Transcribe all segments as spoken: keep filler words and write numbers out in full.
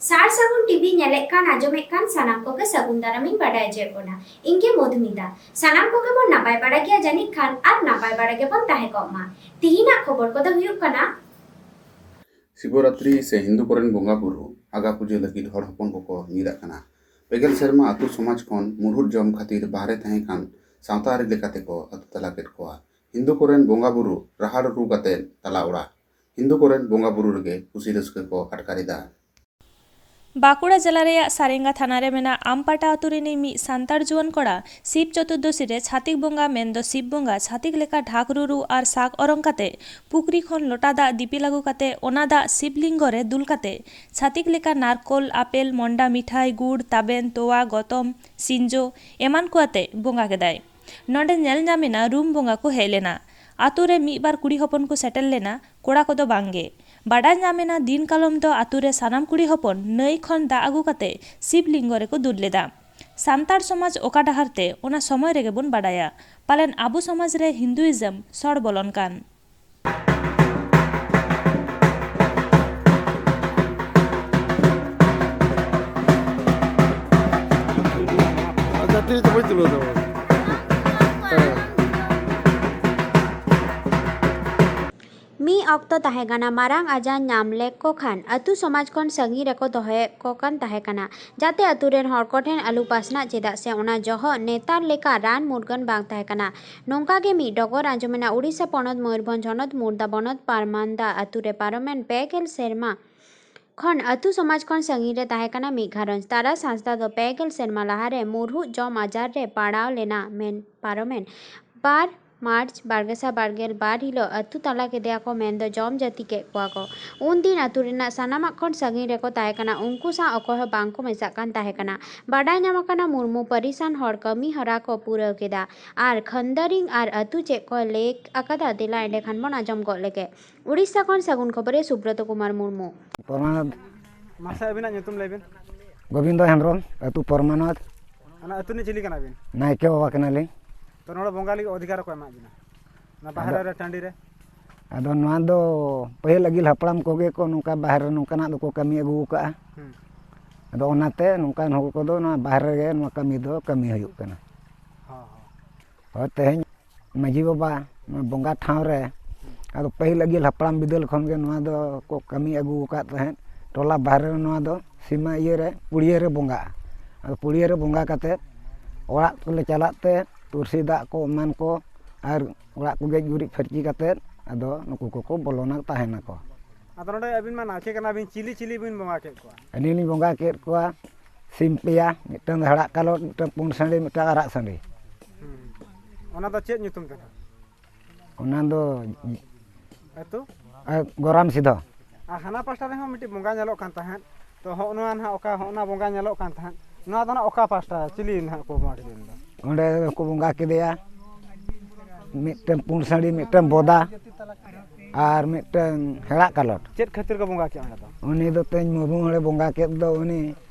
ᱥᱟᱨ ᱥᱟᱹᱜᱩᱱ ᱴᱤᱵᱷᱤ ᱧᱮᱞᱮᱫ ᱠᱟᱱ, ᱟᱸᱡᱚᱢᱮᱫ ᱠᱟᱱ ᱥᱟᱱᱟᱢ ᱠᱚᱜᱮ ᱥᱟᱹᱜᱩᱱ ᱫᱟᱨᱟᱢᱤᱧ ᱵᱟᱰᱟᱭ ᱦᱚᱪᱚᱭᱮᱫ ᱵᱚᱱᱟ᱾ ᱤᱧ ᱜᱮ ᱢᱚᱫᱷᱩᱢᱤᱛᱟ᱾ ᱥᱟᱱᱟᱢ ᱠᱚᱜᱮ ᱵᱚᱱ ᱱᱟᱯᱟᱭ ᱵᱟᱲᱟ ᱜᱮᱭᱟ ᱡᱟᱹᱱᱤᱡ ᱠᱷᱟᱱ, ᱟᱨ ᱱᱟᱯᱟᱭ ᱵᱟᱲᱟ ᱜᱮᱵᱚᱱ ᱛᱟᱦᱮᱸ ᱠᱚᱜ ᱢᱟ᱾ ᱛᱤᱦᱤᱧᱟᱜ ᱠᱷᱚᱵᱚᱨ ᱠᱚᱫᱚ ᱦᱩᱭᱩᱜ ᱠᱟᱱᱟ, ᱥᱤᱵᱚᱨᱟᱛᱨᱤ ᱥᱮ ᱦᱤᱱᱫᱩ ᱠᱚᱨᱮᱱ ᱵᱚᱸᱜᱟ ᱵᱩᱨᱩ ᱟᱜᱟ ᱯᱩᱡᱟᱹ ᱞᱟᱹᱜᱤᱫ ᱦᱚᱲ ᱦᱚᱯᱚᱱ ᱠᱚᱠᱚ ᱧᱤᱨᱟᱜ ᱠᱟᱱᱟ᱾ ᱯᱮᱜᱮᱞ ᱥᱮᱨᱢᱟ ᱟᱹᱛᱩ ᱥᱚᱢᱟᱡᱽ ᱠᱷᱚᱱ ᱢᱩᱨᱦᱩᱫ ᱡᱚᱢ ᱠᱷᱟᱹᱛᱤᱨ ᱵᱟᱦᱨᱮ ᱛᱟᱦᱮᱸ ᱠᱟᱱ ᱥᱟᱶᱛᱟ ᱟᱹᱨᱤ ᱞᱮᱠᱟᱛᱮ ᱠᱚ ᱟᱹᱛᱩ ᱛᱟᱞᱟ ᱠᱮᱫ ᱠᱚᱣᱟ᱾ ᱦᱤᱱᱫᱩ ᱠᱚᱨᱮᱱ ᱵᱚᱸᱜᱟ ᱵᱩᱨᱩ ᱨᱟᱦᱟᱲ ᱨᱩ ᱠᱟᱛᱮ ᱛᱟᱞᱟ ᱚᱲᱟᱜ᱾ ᱦᱤᱱᱫᱩ ᱠᱚᱨᱮᱱ ᱵᱚᱸᱜᱟ ᱵᱩᱨᱩ ᱨᱮᱜᱮ ᱠᱩᱥᱤ ᱨᱟᱹᱥᱠᱟᱹ ᱠᱚ ᱟᱴᱠᱟᱨ ᱮᱫᱟ᱾ ᱵᱟᱸᱠᱩᱲᱟ ᱡᱮᱞᱟ ᱨᱮᱭᱟᱜ ᱥᱟᱨᱮᱝᱜᱟ ᱛᱷᱟᱱᱟ ᱨᱮ ᱢᱮᱱᱟᱜ ᱟᱢᱯᱟᱴᱟ ᱟᱹᱛᱩ ᱨᱤᱱᱤᱡ ᱢᱤᱫ ᱥᱟᱱᱛᱟᱲ ᱡᱩᱣᱟᱹᱱ ᱠᱚᱲᱟ ᱥᱤᱵ ᱪᱚᱛᱩᱨᱫᱚᱥᱤ ᱨᱮ ᱪᱷᱟᱛᱤᱠ ᱵᱚᱸᱜᱟ, ᱢᱮᱱᱫᱚ ᱥᱤᱵ ᱵᱚᱸᱜᱟ, ᱪᱷᱟᱛᱤᱠ ᱞᱮᱠᱟ ᱰᱷᱟᱠ ᱨᱩᱨᱩ ᱟᱨ ᱥᱟᱜ ᱚᱨᱚᱝ ᱠᱟᱛᱮ ᱯᱩᱠᱷᱨᱤ ᱠᱷᱚᱱ ᱞᱚᱴᱟ ᱫᱟᱜ ᱫᱤᱯᱤᱞ ᱟᱹᱜᱩ ᱠᱟᱛᱮ ᱚᱱᱟ ᱫᱟᱜ ᱥᱤᱵ ᱞᱤᱝᱜᱚ ᱨᱮ ᱫᱩᱞ ᱠᱟᱛᱮ ᱪᱷᱟᱛᱤᱠ ᱞᱮᱠᱟ ᱱᱟᱨᱠᱳᱞ, ᱟᱯᱮᱞ, ᱢᱚᱱᱰᱟ ᱢᱤᱴᱷᱟᱭ, ᱜᱩᱲ, ᱛᱟᱵᱮᱱ, ᱛᱚᱣᱟ, ᱜᱚᱛᱚᱢ, ᱥᱤᱸᱡᱳ ᱮᱢᱟᱱ ᱠᱚ ᱟᱛᱮ ᱵᱚᱸᱜᱟ ᱠᱮᱫᱟᱭ᱾ ᱱᱚᱰᱮ ᱧᱮᱞ ᱧᱟᱢ ᱮᱱᱟ ᱨᱩᱢ ᱵᱚᱸᱜᱟ ᱠᱚ ᱦᱮᱡ ᱞᱮᱱᱟ᱾ ᱟᱛᱳ ᱨᱮ ᱢᱤᱫ ᱵᱟᱨ ᱠᱩᱲᱤ ᱦᱚᱯᱚᱱ ᱠᱚ ᱥᱮᱴᱮᱨ ᱞᱮᱱᱟ, ᱠᱚᱲᱟ ᱠᱚᱫᱚ ᱵᱟᱝ ᱜᱮ᱾ ᱵᱟᱰᱟᱭ ᱧᱟᱢ ᱮᱱᱟ ᱫᱤᱱ ᱠᱟᱞᱚᱢ ᱫᱚ ᱟᱛᱳ ᱨᱮ ᱥᱟᱱᱟᱢ ᱠᱩᱲᱤ ᱦᱚᱯᱚᱱ ᱱᱟᱹᱭ ᱠᱷᱚᱱ ᱫᱟᱜ ᱟᱹᱜᱩ ᱠᱟᱛᱮ ᱥᱤᱵ ᱞᱤᱝᱜᱚ ᱨᱮᱠᱚ ᱫᱩᱞ ᱞᱮᱫᱟ᱾ ᱥᱟᱱᱛᱟᱲ ᱥᱚᱢᱟᱡᱽ ᱚᱠᱟ ᱰᱟᱦᱟᱨ ᱛᱮ, ᱚᱱᱟ ᱥᱚᱢᱚᱭ ᱨᱮᱜᱮ ᱵᱚᱱ ᱵᱟᱰᱟᱭᱟ᱾ ᱯᱟᱞᱮᱱ ᱟᱵᱚ ᱥᱚᱢᱟᱡᱽ ᱨᱮ ᱦᱤᱱᱫᱩᱭᱤᱡᱚᱢ ᱥᱚᱲ ᱵᱚᱞᱚᱱ ᱠᱟᱱ᱾ ᱟᱪᱪᱷᱟ, ᱛᱤ ᱨᱮᱫᱚ ᱵᱟᱹᱧ ᱛᱩᱞᱟᱹᱣ ᱫᱟ᱾ ᱦᱮᱸ᱾ ᱢᱤᱫ ᱚᱠᱛᱚ ᱛᱟᱦᱮᱸ ᱠᱟᱱᱟ, ᱢᱟᱨᱟᱝ ᱟᱡᱟᱨ ᱧᱟᱢ ᱞᱮᱠ ᱠᱚ ᱠᱷᱟᱱ ᱟᱹᱛᱩ ᱥᱚᱢᱟᱡᱽ ᱠᱷᱚᱱ ᱥᱟᱺᱜᱤᱧ ᱨᱮᱠᱚ ᱫᱚᱦᱚᱭᱮᱫ ᱠᱚ ᱠᱟᱱ ᱛᱟᱦᱮᱸ ᱠᱟᱱᱟ, ᱡᱟᱛᱮ ᱟᱹᱛᱩ ᱨᱮᱱ ᱦᱚᱲ ᱠᱚᱴᱷᱮᱱ ᱟᱞᱚ ᱯᱟᱥᱱᱟᱜ, ᱪᱮᱫᱟᱜ ᱥᱮ ᱚᱱᱟ ᱡᱚᱦᱚᱜ ᱱᱮᱛᱟᱨ ᱞᱮᱠᱟ ᱨᱟᱱ ᱢᱩᱨᱜᱟᱹᱱ ᱵᱟᱝ ᱛᱟᱦᱮᱸ ᱠᱟᱱᱟ᱾ ᱱᱚᱝᱠᱟ ᱜᱮ ᱢᱤᱫ ᱰᱚᱜᱚᱨ ᱟᱸᱡᱚᱢᱮᱱᱟ ᱩᱲᱤᱥᱥᱟ ᱯᱚᱱᱚᱛ ᱢᱚᱭᱩᱨᱵᱷᱚᱸᱡᱽ ᱦᱚᱱᱚᱛ ᱢᱩᱨᱫᱟ ᱵᱚᱱᱚᱛ ᱯᱟᱨᱢᱟᱱᱫᱟ ᱟᱹᱛᱩ ᱨᱮ ᱯᱟᱨᱚᱢᱮᱱ ᱯᱮ ᱜᱮᱞ ᱥᱮᱨᱢᱟ ᱠᱷᱚᱱ ᱟᱹᱛᱩ ᱥᱚᱢᱟᱡᱽ ᱠᱷᱚᱱ ᱥᱟᱺᱜᱤᱧ ᱨᱮ ᱛᱟᱦᱮᱸ ᱠᱟᱱᱟ ᱢᱤᱫ ᱜᱷᱟᱨᱚᱸᱡᱽ᱾ ᱛᱟᱨᱟᱥ ᱦᱟᱸᱥᱫᱟ ᱫᱚ ᱯᱮ ᱜᱮᱞ ᱥᱮᱨᱢᱟ ᱞᱟᱦᱟ ᱨᱮ ᱢᱩᱨᱦᱩᱫ ᱡᱚᱢ ᱟᱡᱟᱨ ᱨᱮ ᱯᱟᱲᱟᱣ ᱞᱮᱱᱟ ᱢᱮᱱ ᱯᱟᱨᱚᱢᱮᱱ ᱵᱟᱨ ᱢᱟᱨᱪ ᱵᱟᱨ ᱜᱮᱥᱟᱭ ᱵᱟᱨ ᱜᱮᱞ ᱵᱟᱨ ᱦᱤᱞᱳᱜ ᱟᱹᱛᱩ ᱛᱟᱞᱟ ᱠᱮᱫᱮᱭᱟ ᱠᱚ, ᱢᱮᱱᱫᱚ ᱡᱚᱢ ᱡᱟᱹᱛᱤ ᱠᱮᱫ ᱠᱚᱣᱟ ᱠᱚ᱾ ᱩᱱᱫᱤᱱ ᱟᱹᱛᱩ ᱨᱮᱱᱟᱜ ᱥᱟᱱᱟᱢᱟᱜ ᱠᱷᱚᱱ ᱥᱟᱺᱜᱤᱧ ᱨᱮᱠᱚ ᱛᱟᱦᱮᱸ ᱠᱟᱱᱟ, ᱩᱱᱠᱩ ᱥᱟᱶ ᱚᱠᱚᱭ ᱦᱚᱸ ᱵᱟᱝ ᱠᱚ ᱢᱮᱥᱟᱜ ᱠᱟᱱ ᱛᱟᱦᱮᱸ ᱠᱟᱱᱟ᱾ ᱵᱟᱰᱟᱭ ᱧᱟᱢ ᱟᱠᱟᱱᱟ, ᱢᱩᱨᱢᱩ ᱯᱟᱹᱨᱤᱥᱟᱱ ᱦᱚᱲ ᱠᱟᱹᱢᱤ ᱦᱚᱨᱟ ᱠᱚ ᱯᱩᱨᱟᱹᱣ ᱠᱮᱫᱟ ᱟᱨ ᱠᱷᱟᱱᱫᱟᱨᱤᱝ ᱟᱨ ᱟᱹᱛᱩ ᱪᱮᱫ ᱠᱚ ᱞᱟᱹᱭ ᱟᱠᱟᱫᱟ, ᱫᱮᱞᱟ ᱮᱸᱰᱮᱠᱷᱟᱱ ᱵᱚᱱ ᱟᱸᱡᱚᱢ ᱜᱚᱫ ᱞᱮᱜᱮ᱾ ᱩᱲᱤᱥᱥᱟ ᱠᱷᱚᱱ ᱥᱟᱹᱜᱩᱱ ᱠᱷᱚᱵᱚᱨᱤᱭᱟᱹ ᱥᱩᱵᱨᱚᱛᱚ ᱠᱩᱢᱟᱨ ᱢᱩᱨᱢᱩ᱾ ᱯᱨᱚᱢᱟᱱᱟᱫᱽ᱾ ᱢᱟᱥᱮ ᱟᱹᱵᱤᱱᱟᱜ ᱧᱩᱛᱩᱢ ᱞᱟᱹᱭ ᱵᱤᱱ᱾ ᱜᱳᱵᱤᱱᱫᱚ ᱦᱮᱢᱵᱨᱚᱢ, ᱟᱹᱛᱩ ᱯᱚᱨᱢᱟᱱᱟᱫᱽ᱾ ᱚᱱᱟ ᱟᱹᱛᱩ ᱨᱤᱱᱤᱡ ᱪᱤᱞᱤ ᱠᱟᱱᱟ ᱵᱤᱱ? ᱱᱟᱭᱠᱮ ᱵᱟᱵᱟ ᱠᱟᱱᱟᱞᱤᱧ᱾ ᱛᱚ, ᱱᱚᱰᱮ ᱵᱚᱸᱜᱟ ᱞᱟᱹᱜᱤᱫ ᱚᱫᱷᱤᱠᱟᱨ ᱚᱠᱚᱭ ᱮᱢᱟᱜ ᱵᱤᱱᱟ? ᱚᱱᱟ ᱵᱟᱦᱨᱮ ᱟᱫᱚ ᱨᱮ, ᱴᱟᱺᱰᱤ ᱨᱮ? ᱟᱫᱚ ᱱᱚᱣᱟ ᱫᱚ ᱯᱟᱹᱦᱤᱞ ᱟᱹᱜᱤᱞ ᱦᱟᱯᱲᱟᱢ ᱠᱚᱜᱮ ᱠᱚ ᱱᱚᱝᱠᱟ ᱵᱟᱦᱨᱮ ᱱᱚᱝᱠᱟᱱᱟᱜ ᱫᱚᱠᱚ ᱠᱟᱹᱢᱤ ᱟᱹᱜᱩ ᱟᱠᱟᱫᱼᱟ᱾ ᱦᱩᱸ᱾ ᱟᱫᱚ ᱚᱱᱟᱛᱮ ᱱᱚᱝᱠᱟᱱ ᱦᱚᱲ ᱠᱚᱫᱚ ᱱᱚᱣᱟ ᱵᱟᱦᱨᱮ ᱨᱮᱜᱮ ᱱᱚᱣᱟ ᱠᱟᱹᱢᱤ ᱫᱚ ᱠᱟᱹᱢᱤ ᱦᱩᱭᱩᱜ ᱠᱟᱱᱟ᱾ ᱦᱚᱸ, ᱦᱚᱸ᱾ ᱦᱳᱭ, ᱛᱮᱦᱮᱧ ᱢᱟᱹᱡᱷᱤ ᱵᱟᱵᱟ ᱱᱚᱣᱟ ᱵᱚᱸᱜᱟ ᱴᱷᱟᱶ ᱨᱮ, ᱟᱫᱚ ᱯᱟᱹᱦᱤᱞ ᱟᱹᱜᱤᱞ ᱦᱟᱯᱲᱟᱢ ᱵᱤᱫᱟᱹᱞ ᱠᱷᱚᱱ ᱜᱮ ᱱᱚᱣᱟ ᱫᱚ ᱠᱚ ᱠᱟᱹᱢᱤ ᱟᱹᱜᱩ ᱟᱠᱟᱫ ᱛᱟᱦᱮᱸᱫ᱾ ᱴᱚᱞᱟ ᱵᱟᱦᱨᱮ ᱨᱮ ᱱᱚᱣᱟ ᱫᱚ ᱥᱤᱢᱟᱹ ᱤᱭᱟᱹ ᱨᱮ, ᱯᱩᱲᱤᱭᱟᱹ ᱨᱮ ᱵᱚᱸᱜᱟᱜᱼᱟ᱾ ᱟᱫᱚ ᱯᱩᱲᱤᱭᱟᱹ ᱨᱮ ᱵᱚᱸᱜᱟ ᱠᱟᱛᱮᱫ ᱚᱲᱟᱜ ᱠᱚᱞᱮ ᱪᱟᱞᱟᱜ ᱛᱮ ᱛᱩᱨᱥᱤ ᱫᱟᱜ ᱠᱚ ᱮᱢᱟᱱ ᱠᱚ ᱟᱨ ᱚᱲᱟᱜ ᱠᱚ ᱜᱮᱡ ᱜᱩᱨᱤᱡ ᱯᱷᱟᱹᱨᱪᱤ ᱠᱟᱛᱮᱫ ᱟᱫᱚ ᱱᱩᱠᱩ ᱠᱚᱠᱚ ᱵᱚᱞᱚᱱᱟ, ᱛᱟᱦᱮᱱᱟᱠᱚ᱾ ᱟᱫᱚ ᱱᱚᱰᱮ ᱟᱹᱵᱤᱱ ᱢᱟ ᱱᱟᱭᱠᱮ ᱠᱟᱱᱟ ᱵᱤᱱ, ᱪᱤᱞᱤ ᱪᱤᱞᱤ ᱵᱤᱱ ᱵᱚᱸᱜᱟ ᱠᱮᱫ ᱠᱚᱣᱟ? ᱟᱹᱞᱤᱧ ᱞᱤᱧ ᱵᱚᱸᱜᱟ ᱠᱮᱫ ᱠᱚᱣᱟ ᱥᱤᱢ ᱯᱮᱭᱟ, ᱢᱤᱫᱴᱟᱝ ᱫᱚ ᱦᱮᱲᱟᱜ ᱠᱟᱞᱚᱴ, ᱢᱤᱫᱴᱟᱝ ᱯᱩᱸᱰ ᱥᱟᱺᱰᱤ, ᱢᱤᱫᱴᱟᱝ ᱟᱨᱟᱜ ᱥᱟᱺᱰᱤ᱾ ᱦᱩᱸ᱾ ᱚᱱᱟ ᱫᱚ ᱪᱮᱫ ᱧᱩᱛᱩᱢ ᱛᱟᱦᱮᱸ? ᱚᱱᱟ ᱫᱚ ᱟᱹᱛᱩ? ᱟᱨ ᱜᱚᱨᱟᱢ ᱥᱤᱫᱷᱚ᱾ ᱟᱨ ᱦᱟᱱᱟ ᱯᱟᱥᱴᱟ ᱨᱮᱦᱚᱸ ᱢᱤᱫᱴᱤᱡ ᱵᱚᱸᱜᱟ ᱧᱮᱞᱚᱜ ᱠᱟᱱ ᱛᱟᱦᱮᱸᱫ, ᱛᱚ ᱦᱚᱸᱜᱼᱚ ᱱᱚᱣᱟ ᱱᱟᱦᱟᱜ ᱚᱠᱟ ᱦᱚᱸᱜᱼᱚ ᱱᱟ ᱵᱚᱸᱜᱟ ᱧᱮᱞᱚᱜ ᱠᱟᱱ ᱛᱟᱦᱮᱸᱫ, ᱱᱚᱣᱟ ᱫᱚ ᱱᱟᱦᱟᱜ ᱚᱠᱟ ᱯᱟᱥᱴᱟ ᱪᱤᱞᱤ ᱱᱟᱦᱟᱜ ᱠᱚ ᱵᱚᱸᱜᱟ ᱠᱮᱫᱮᱭᱟ? ᱚᱸᱰᱮ ᱠᱚ ᱵᱚᱸᱜᱟ ᱠᱮᱫᱮᱭᱟ ᱢᱤᱫᱴᱟᱝ ᱯᱩᱸᱰ ᱥᱟᱺᱰᱤ, ᱢᱤᱫᱴᱟᱝ ᱵᱚᱫᱟ ᱟᱨ ᱢᱤᱫᱴᱟᱝ ᱦᱮᱲᱟᱜ ᱠᱟᱞᱚᱴ᱾ ᱪᱮᱫ ᱠᱷᱟᱹᱛᱤᱨ ᱠᱚ ᱵᱚᱸᱜᱟ ᱠᱮᱫᱼᱟ ᱚᱸᱰᱮ ᱫᱚ? ᱩᱱᱤ ᱫᱚ ᱛᱮᱦᱮᱧ ᱢᱩᱨᱢᱩ ᱦᱚᱲᱮ ᱵᱚᱸᱜᱟ ᱠᱮᱫ ᱫᱚ, ᱩᱱᱤ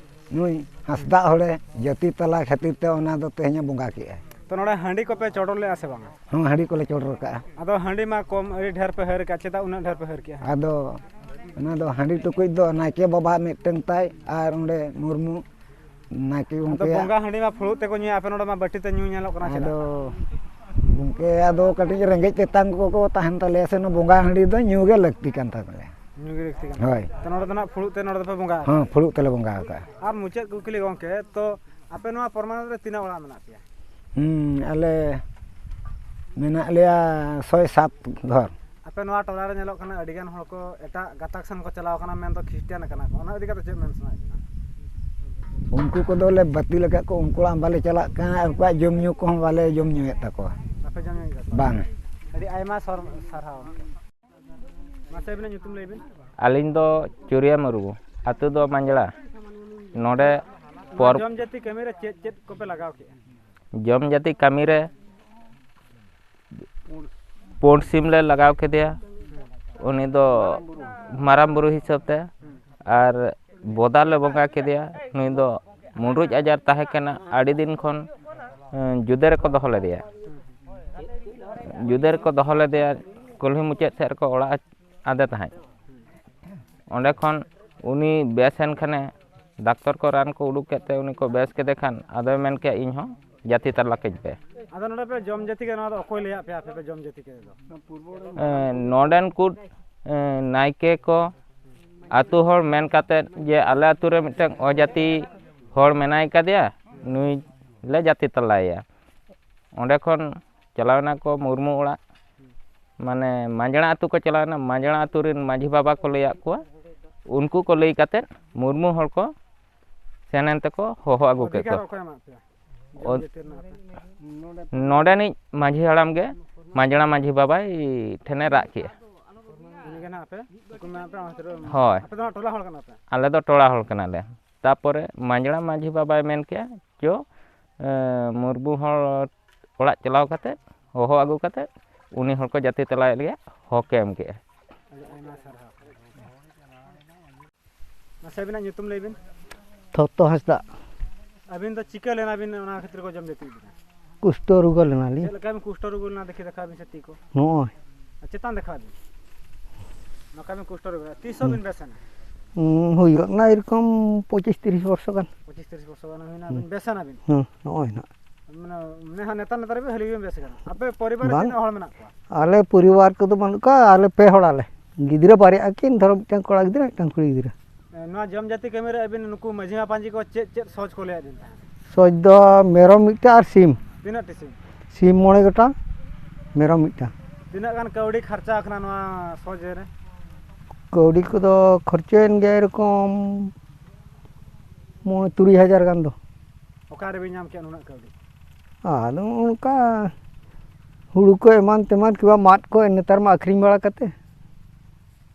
ᱱᱩᱭ ᱦᱟᱸᱥᱫᱟᱜ ᱦᱚᱲᱮ ᱡᱟᱹᱛᱤ ᱛᱟᱞᱟ ᱠᱷᱟᱹᱛᱤᱨ ᱛᱮ ᱚᱱᱟ ᱫᱚ ᱛᱮᱦᱮᱧᱮ ᱵᱚᱸᱜᱟ ᱠᱮᱜᱼᱟ᱾ ᱛᱚ ᱱᱚᱰᱮ ᱦᱟᱺᱰᱤ ᱠᱚᱯᱮ ᱪᱚᱰᱚᱨ ᱞᱮᱜᱼᱟ ᱥᱮ ᱵᱟᱝᱟ? ᱦᱚᱸ, ᱦᱟᱺᱰᱤ ᱠᱚᱞᱮ ᱪᱚᱰᱚᱨ ᱠᱟᱜᱼᱟ᱾ ᱟᱫᱚ ᱦᱟᱺᱰᱤ ᱢᱟ ᱠᱚᱢ, ᱟᱹᱰᱤ ᱰᱷᱮᱨ ᱯᱮ ᱦᱟᱹᱨ ᱠᱟᱜᱼᱟ, ᱪᱮᱫᱟᱜ ᱩᱱᱟᱹᱜ ᱰᱷᱮᱨ ᱯᱮ ᱦᱟᱹᱨ ᱠᱮᱜᱼᱟ? ᱟᱫᱚ ᱚᱱᱟ ᱫᱚ ᱦᱟᱺᱰᱤ ᱴᱩᱠᱩᱡ ᱫᱚ ᱱᱟᱭᱠᱮ ᱵᱟᱵᱟ ᱢᱤᱫᱴᱟᱝ ᱛᱟᱭ ᱟᱨ ᱚᱸᱰᱮ ᱢᱩᱨᱢᱩ ᱱᱟᱭᱠᱮ ᱟᱫᱚ ᱜᱚᱢᱠᱮᱭᱟᱜ᱾ ᱵᱚᱸᱜᱟ ᱦᱟᱺᱰᱤ ᱢᱟ ᱯᱷᱩᱲᱩᱜ ᱛᱮᱠᱚ ᱧᱩᱭᱟ, ᱟᱯᱮ ᱱᱚᱰᱮ ᱢᱟ ᱵᱟᱹᱴᱤ ᱛᱮ ᱧᱩ ᱧᱮᱞᱚᱜ ᱠᱟᱱᱟ, ᱪᱮᱫᱟᱜ? ᱟᱫᱚ ᱜᱚᱢᱠᱮ, ᱟᱫᱚ ᱠᱟᱹᱴᱤᱡ ᱨᱮᱸᱜᱮᱡ ᱛᱮᱛᱟᱝ ᱠᱚᱠᱚ ᱛᱟᱦᱮᱱ ᱛᱟᱞᱮᱭᱟ ᱥᱮ, ᱚᱱᱟ ᱵᱚᱸᱜᱟ ᱦᱟᱺᱰᱤ ᱫᱚ ᱧᱩ ᱜᱮ ᱞᱟᱹᱠᱛᱤ ᱠᱟᱱ ᱛᱟᱞᱮᱭᱟ᱾ ᱧᱩ ᱜᱮ ᱞᱟᱹᱠᱛᱤ ᱠᱟᱱᱟ᱾ ᱦᱳᱭ᱾ ᱛᱚ ᱱᱚᱰᱮ ᱫᱚ ᱱᱟᱜ ᱯᱷᱩᱲᱩᱜ ᱛᱮ ᱱᱚᱰᱮ ᱫᱚᱯᱮ ᱵᱚᱸᱜᱟ ᱟᱠᱟᱜᱼᱟ? ᱦᱚᱸ, ᱯᱷᱩᱲᱩᱜ ᱛᱮᱞᱮ ᱵᱚᱸᱜᱟ ᱟᱠᱟᱜᱼᱟ᱾ ᱟᱨ ᱢᱩᱪᱟᱹᱫ ᱠᱩᱠᱞᱤ ᱜᱚᱢᱠᱮ, ᱛᱚ ᱟᱯᱮ ᱱᱚᱣᱟ ᱯᱚᱨᱢᱟᱱᱚᱛ ᱨᱮ ᱛᱤᱱᱟᱹᱜ ᱚᱲᱟᱜ ᱢᱮᱱᱟᱜ ᱯᱮᱭᱟ? ᱦᱩᱸ, ᱟᱞᱮ ᱢᱮᱱᱟᱜ ᱞᱮᱭᱟ ᱥᱚᱭ ᱥᱟᱛ ᱜᱷᱚᱨ᱾ ᱟᱯᱮ ᱱᱚᱣᱟ ᱴᱚᱞᱟ ᱨᱮ ᱧᱮᱞᱚᱜ ᱠᱟᱱᱟ ᱟᱹᱰᱤ ᱜᱟᱱ ᱦᱚᱲ ᱠᱚ ᱮᱴᱟᱜ ᱜᱟᱛᱟᱠ ᱥᱮᱱ ᱠᱚ ᱪᱟᱞᱟᱣ ᱠᱟᱱᱟ, ᱢᱮᱱᱫᱚ ᱠᱷᱨᱤᱥᱴᱟᱱ ᱠᱟᱱᱟ ᱠᱚ, ᱚᱱᱟ ᱤᱫᱤ ᱠᱟᱛᱮ ᱪᱮᱫ ᱢᱮᱱ ᱥᱟᱱᱟᱭᱮᱫ ᱵᱮᱱᱟ? ᱩᱱᱠᱩ ᱠᱚᱫᱚ ᱞᱮ ᱵᱟᱹᱛᱤᱞ ᱟᱠᱟᱫ ᱠᱚ, ᱩᱱᱠᱩ ᱚᱲᱟᱜ ᱵᱟᱞᱮ ᱪᱟᱞᱟᱜ ᱠᱟᱱᱟ, ᱟᱨ ᱩᱱᱠᱩᱣᱟᱜ ᱡᱚᱢ ᱧᱩ ᱠᱚᱦᱚᱸ ᱵᱟᱞᱮ ᱡᱚᱢ ᱧᱩᱭᱮᱫ ᱛᱟᱠᱚᱣᱟ᱾ ᱵᱟᱯᱮ ᱡᱚᱢ ᱧᱩᱭᱮᱫ ᱛᱟᱠᱚᱣᱟ? ᱵᱟᱝ᱾ ᱟᱹᱰᱤ ᱟᱭᱢᱟ ᱥᱚᱨ-, ᱥᱟᱨᱦᱟᱣ᱾ ᱢᱟᱥᱮ ᱟᱹᱵᱤᱱᱟᱜ ᱧᱩᱛᱩᱢ ᱞᱟᱹᱭ ᱵᱤᱱ᱾ ᱟᱹᱞᱤᱧ ᱫᱚ ᱪᱩᱨᱤᱭᱟ ᱢᱩᱨᱢᱩ, ᱟᱹᱛᱩ ᱫᱚ ᱢᱟᱸᱡᱽᱲᱟ᱾ ᱱᱚᱰᱮ ᱱᱚᱣᱟ ᱯᱚᱨ- ᱡᱚᱢ ᱡᱟᱹᱛᱤ ᱠᱟᱹᱢᱤ ᱨᱮ ᱪᱮᱫ ᱪᱮᱫ ᱠᱚᱯᱮ ᱞᱟᱜᱟᱣ ᱠᱮᱫᱼᱟ? ᱡᱚᱢ ᱡᱟᱹᱛᱤ ᱠᱟᱹᱢᱤ ᱨᱮ ᱯᱩᱸᱰ ᱥᱤᱢ ᱞᱮ ᱞᱟᱜᱟᱣ ᱠᱮᱫᱮᱭᱟ, ᱩᱱᱤ ᱫᱚ ᱢᱟᱨᱟᱝ ᱵᱩᱨᱩ ᱦᱤᱥᱟᱹᱵ ᱛᱮ, ᱟᱨ ᱵᱚᱫᱟ ᱞᱮ ᱵᱚᱸᱜᱟ ᱠᱮᱫᱮᱭᱟ, ᱱᱩᱭ ᱫᱚ ᱢᱩᱸᱰᱨᱩᱡ ᱟᱡᱟᱨ ᱛᱟᱦᱮᱸ ᱠᱟᱱᱟ, ᱟᱹᱰᱤ ᱫᱤᱱ ᱠᱷᱚᱱ, ᱮᱸ, ᱡᱩᱫᱟᱹ ᱨᱮᱠᱚ ᱫᱚᱦᱚ ᱞᱮᱫᱮᱭᱟ᱾ ᱡᱩᱫᱟᱹ ᱨᱮᱠᱚ ᱫᱚᱦᱚ ᱞᱮᱫᱮᱭᱟ, ᱠᱩᱞᱦᱤ ᱢᱩᱪᱟᱹᱫ ᱥᱮᱫ ᱨᱮᱠᱚ ᱚᱲᱟᱜ ᱟᱫᱮ ᱛᱟᱦᱮᱸᱫ᱾ ᱚᱸᱰᱮ ᱠᱷᱚᱱ ᱩᱱᱤ ᱵᱮᱥ ᱮᱱ ᱠᱷᱟᱱᱮ, ᱰᱟᱠᱛᱚᱨ ᱠᱚ ᱨᱟᱱ ᱠᱚ ᱩᱰᱩᱠ ᱠᱮᱫ ᱛᱮ ᱩᱱᱤ ᱠᱚ ᱵᱮᱥ ᱠᱮᱫᱮ ᱠᱷᱟᱱ, ᱟᱫᱚᱭ ᱢᱮᱱ ᱠᱮᱜᱼᱟ, "ᱤᱧ ᱦᱚᱸ ᱡᱟᱹᱛᱤ ᱛᱟᱞᱟ ᱠᱟᱹᱧ ᱯᱮ᱾" ᱟᱫᱚ ᱱᱚᱰᱮ ᱯᱮ ᱡᱚᱢ ᱡᱟᱹᱛᱤ ᱠᱮᱫ, ᱱᱚᱣᱟ ᱫᱚ ᱚᱠᱚᱭ ᱞᱟᱹᱭᱟᱫ ᱯᱮᱭᱟ ᱟᱯᱮ ᱯᱮ ᱡᱚᱢ ᱡᱟᱹᱛᱤ ᱠᱮᱫ ᱫᱚ? ᱮᱸ, ᱱᱚᱰᱮᱱ ᱠᱚ, ᱮᱸ, ᱱᱟᱭᱠᱮ ᱠᱚ, ᱟᱹᱛᱩ ᱦᱚᱲ ᱢᱮᱱ ᱠᱟᱛᱮᱫ ᱡᱮ, "ᱟᱞᱮ ᱟᱹᱛᱩ ᱨᱮ ᱢᱤᱫᱴᱟᱝ ᱚᱡᱟᱹᱛᱤ ᱦᱚᱲ ᱢᱮᱱᱟᱭ ᱠᱟᱫᱮᱭᱟ, ᱱᱩᱭ ᱞᱮ ᱡᱟᱹᱛᱤ ᱛᱟᱞᱟᱭᱮᱭᱟ᱾" ᱚᱸᱰᱮ ᱠᱷᱚᱱ ᱪᱟᱞᱟᱣ ᱮᱱᱟ ᱠᱚ ᱢᱩᱨᱢᱩ ᱚᱲᱟᱜ, ᱢᱟᱱᱮ ᱢᱟᱸᱡᱽᱲᱟ ᱟᱹᱛᱩ ᱠᱚ ᱪᱟᱞᱟᱣ ᱮᱱᱟ᱾ ᱢᱟᱸᱡᱽᱲᱟ ᱟᱹᱛᱩ ᱨᱮᱱ ᱢᱟᱹᱡᱷᱤ ᱵᱟᱵᱟ ᱠᱚ ᱞᱟᱹᱭᱟᱫ ᱠᱚᱣᱟ, ᱩᱱᱠᱩ ᱠᱚ ᱞᱟᱹᱭ ᱠᱟᱛᱮᱫ ᱢᱩᱨᱢᱩ ᱦᱚᱲ ᱠᱚ ᱥᱮᱱ ᱮᱱ ᱛᱮᱠᱚ ᱦᱚᱦᱚ ᱟᱹᱜᱩ ᱠᱮᱫ ᱚᱫᱷᱤᱠᱟᱨ ᱠᱚᱣᱟ᱾ ᱚᱠᱚᱭ ᱮᱢᱟᱜ ᱯᱮᱭᱟ? ᱚᱫ-, ᱡᱚᱢ ᱡᱟᱹᱛᱤ ᱨᱮᱱᱟᱜ ᱟᱯᱮ? ᱱᱚᱰᱮᱱᱤᱡ ᱢᱟᱹᱡᱷᱤ ᱦᱟᱲᱟᱢ ᱜᱮ ᱢᱟᱸᱡᱽᱲᱟ ᱢᱟᱹᱡᱷᱤ ᱵᱟᱵᱟᱭ ᱴᱷᱮᱱᱮ ᱨᱟᱜ ᱠᱮᱜᱼᱟ᱾ ᱩᱱᱤ ᱜᱮ ᱱᱟᱦᱟᱜ ᱟᱯᱮ? ᱩᱱᱠᱩ ᱢᱮᱱᱟᱜ ᱯᱮᱭᱟ ᱚᱱᱛᱮ ᱨᱮ? ᱦᱳᱭ᱾ ᱟᱯᱮ ᱫᱚ ᱱᱟᱦᱟᱜ ᱴᱚᱞᱟ ᱦᱚᱲ ᱠᱟᱱᱟ ᱯᱮ? ᱟᱞᱮ ᱫᱚ ᱴᱚᱞᱟ ᱦᱚᱲ ᱠᱟᱱᱟᱞᱮ᱾ ᱛᱟᱯᱚᱨᱮ ᱢᱟᱸᱡᱽᱲᱟ ᱢᱟᱹᱡᱷᱤ ᱵᱟᱵᱟᱭ ᱢᱮᱱ ᱠᱮᱜᱼᱟ, "ᱪᱚ, ᱮ, ᱢᱩᱨᱢᱩ ᱦᱚᱲ ᱚᱲᱟᱜ ᱪᱟᱞᱟᱣ ᱠᱟᱛᱮᱫ, ᱦᱚᱦᱚ ᱟᱹᱜᱩ ᱠᱟᱛᱮᱫ, ᱩᱱᱤ ᱦᱚᱲ ᱠᱚ ᱡᱟᱹᱛᱤ ᱛᱟᱞᱟᱭᱮᱫ ᱞᱮᱭᱟ", ᱦᱚᱠᱮ ᱮᱢ ᱠᱮᱜᱼᱟ᱾ ᱟᱹᱰᱤ ᱟᱭᱢᱟ ᱥᱟᱨᱦᱟᱣ᱾ ᱢᱟᱥᱮ ᱟᱹᱵᱤᱱᱟᱜ ᱧᱩᱛᱩᱢ ᱞᱟᱹᱭ ᱵᱤᱱ᱾ ᱛᱷᱚᱛᱚ ᱦᱟᱸᱥᱫᱟ᱾ ᱟᱹᱵᱤᱱ ᱫᱚ ᱪᱤᱠᱟᱹ ᱞᱮᱱᱟ ᱵᱤᱱ ᱚᱱᱟ ᱠᱷᱟᱹᱛᱤᱨ ᱠᱚ ᱡᱚᱢ ᱡᱟᱹᱛᱤ ᱵᱤᱱᱟ? ᱠᱩᱥᱴᱚ ᱨᱩᱜᱟᱹ ᱞᱮᱱᱟᱞᱤᱧ᱾ ᱪᱮᱫ ᱞᱮᱠᱟ ᱵᱤᱱ ᱠᱩᱥᱴᱚ ᱨᱩᱜᱟᱹ ᱞᱮᱱᱟ, ᱫᱮᱠᱷᱤ ᱫᱮᱠᱷᱟᱣ ᱵᱤᱱ ᱥᱮ ᱛᱤ ᱠᱚ? ᱱᱚᱜᱼᱚᱭ᱾ ᱟᱨ ᱪᱮᱛᱟᱱ ᱫᱮᱠᱷᱟᱣ ᱵᱤᱱ᱾ ᱱᱚᱝᱠᱟ ᱵᱤᱱ ᱠᱩᱥᱴᱚ ᱨᱩᱜᱟᱹ ᱞᱮᱱᱟ᱾ ᱛᱤᱥ ᱦᱚᱸ ᱦᱩᱸ᱾ ᱵᱤᱱ ᱵᱮᱥ ᱮᱱᱟ? ᱦᱩᱸ, ᱦᱩᱭᱩᱜ ᱠᱟᱱᱟ ᱮᱨᱚᱠᱚᱢ ᱯᱚᱸᱪᱤᱥ ᱛᱤᱨᱤᱥ ᱵᱚᱨᱥᱚ ᱜᱟᱱ᱾ ᱯᱚᱸᱪᱤᱥ ᱛᱤᱨᱤᱥ ᱵᱚᱨᱥᱚ ᱜᱟᱱ ᱦᱩᱭᱱᱟ, ᱦᱩᱸ᱾ ᱟᱹᱵᱤᱱ ᱵᱮᱥ ᱮᱱᱟ ᱵᱤᱱ? ᱦᱩᱸ, ᱱᱚᱜᱼᱚᱭ ᱱᱟᱜ᱾ ᱢᱟᱱᱮ, ᱱᱮ ᱦᱚᱸ ᱱᱮᱛᱟᱨ, ᱱᱮᱛᱟᱨ ᱵᱤᱱ ᱦᱟᱹᱞᱤ ᱵᱤᱱ ᱵᱮᱥ ᱠᱟᱱᱟ᱾ ᱟᱯᱮ ᱯᱚᱨᱤᱵᱟᱨ ᱨᱮ ᱵᱟᱝ᱾ ᱛᱤᱱᱟᱹᱜ ᱦᱚᱲ ᱢᱮᱱᱟᱜ ᱠᱚᱣᱟ? ᱟᱞᱮ ᱯᱚᱨᱤᱵᱟᱨ ᱠᱚᱫᱚ ᱵᱟᱹᱱᱩᱜ ᱠᱚᱣᱟ, ᱟᱞᱮ ᱯᱮ ᱦᱚᱲ ᱟᱞᱮ᱾ ᱜᱤᱫᱽᱨᱟᱹ ᱵᱟᱨᱭᱟ ᱟᱹᱠᱤᱱ, ᱫᱷᱚᱨᱚ ᱢᱤᱫᱴᱟᱝ ᱠᱚᱲᱟ ᱜᱤᱫᱽᱨᱟᱹ, ᱢᱤᱫᱴᱟᱝ ᱠᱩᱲᱤ ᱜᱤᱫᱽᱨᱟᱹ᱾ ᱮ, ᱱᱚᱣᱟ ᱡᱚᱢ ᱡᱟᱹᱛᱤ ᱠᱟᱹᱢᱤ ᱨᱮ ᱟᱹᱵᱤᱱ ᱱᱩᱠᱩ ᱢᱟᱹᱡᱷᱤ ᱢᱟᱯᱟᱧᱡᱤ ᱠᱚ ᱪᱮᱫ ᱪᱮᱫ ᱥᱚᱦᱚᱡ ᱠᱚ ᱞᱟᱹᱭᱟᱫ ᱵᱤᱱ ᱛᱟᱦᱮᱸᱫ? ᱥᱚᱦᱚᱡ ᱫᱚ ᱢᱮᱨᱚᱢ ᱢᱤᱫᱴᱟᱝ ᱟᱨ ᱥᱤᱢ᱾ ᱛᱤᱱᱟᱹᱜ ᱴᱤ ᱥᱤᱢ? ᱥᱤᱢ ᱢᱚᱬᱮ ᱜᱚᱴᱟᱝ, ᱢᱮᱨᱚᱢ ᱢᱤᱫᱴᱟᱝ᱾ ᱛᱤᱱᱟᱹᱜ ᱜᱟᱱ ᱠᱟᱹᱣᱰᱤ ᱠᱷᱚᱨᱪᱟ ᱟᱠᱟᱱᱟ ᱱᱚᱣᱟ ᱥᱚᱦᱚᱡ ᱨᱮ? ᱠᱟᱹᱣᱰᱤ ᱠᱚᱫᱚ ᱠᱷᱚᱨᱪᱟᱭᱮᱱ ᱜᱮᱭᱟ ᱮᱨᱚᱠᱚᱢ ᱢᱚᱬᱮ ᱛᱩᱨᱩᱭ ᱦᱟᱡᱟᱨ ᱜᱟᱱ ᱫᱚ᱾ ᱚᱠᱟ ᱨᱮᱵᱤᱱ ᱧᱟᱢ ᱠᱮᱫ ᱱᱩᱱᱟᱹᱜ ᱠᱟᱹᱣᱰᱤ? ᱟᱫᱚ ᱚᱱᱠᱟ ᱦᱩᱲᱩ ᱠᱚ ᱮᱢᱟᱱ ᱛᱮᱢᱟᱱ ᱠᱤᱵᱟ ᱢᱟᱫ ᱠᱚ, ᱱᱮᱛᱟᱨ ᱢᱟ ᱟᱹᱠᱷᱨᱤᱧ ᱵᱟᱲᱟ ᱠᱟᱛᱮ᱾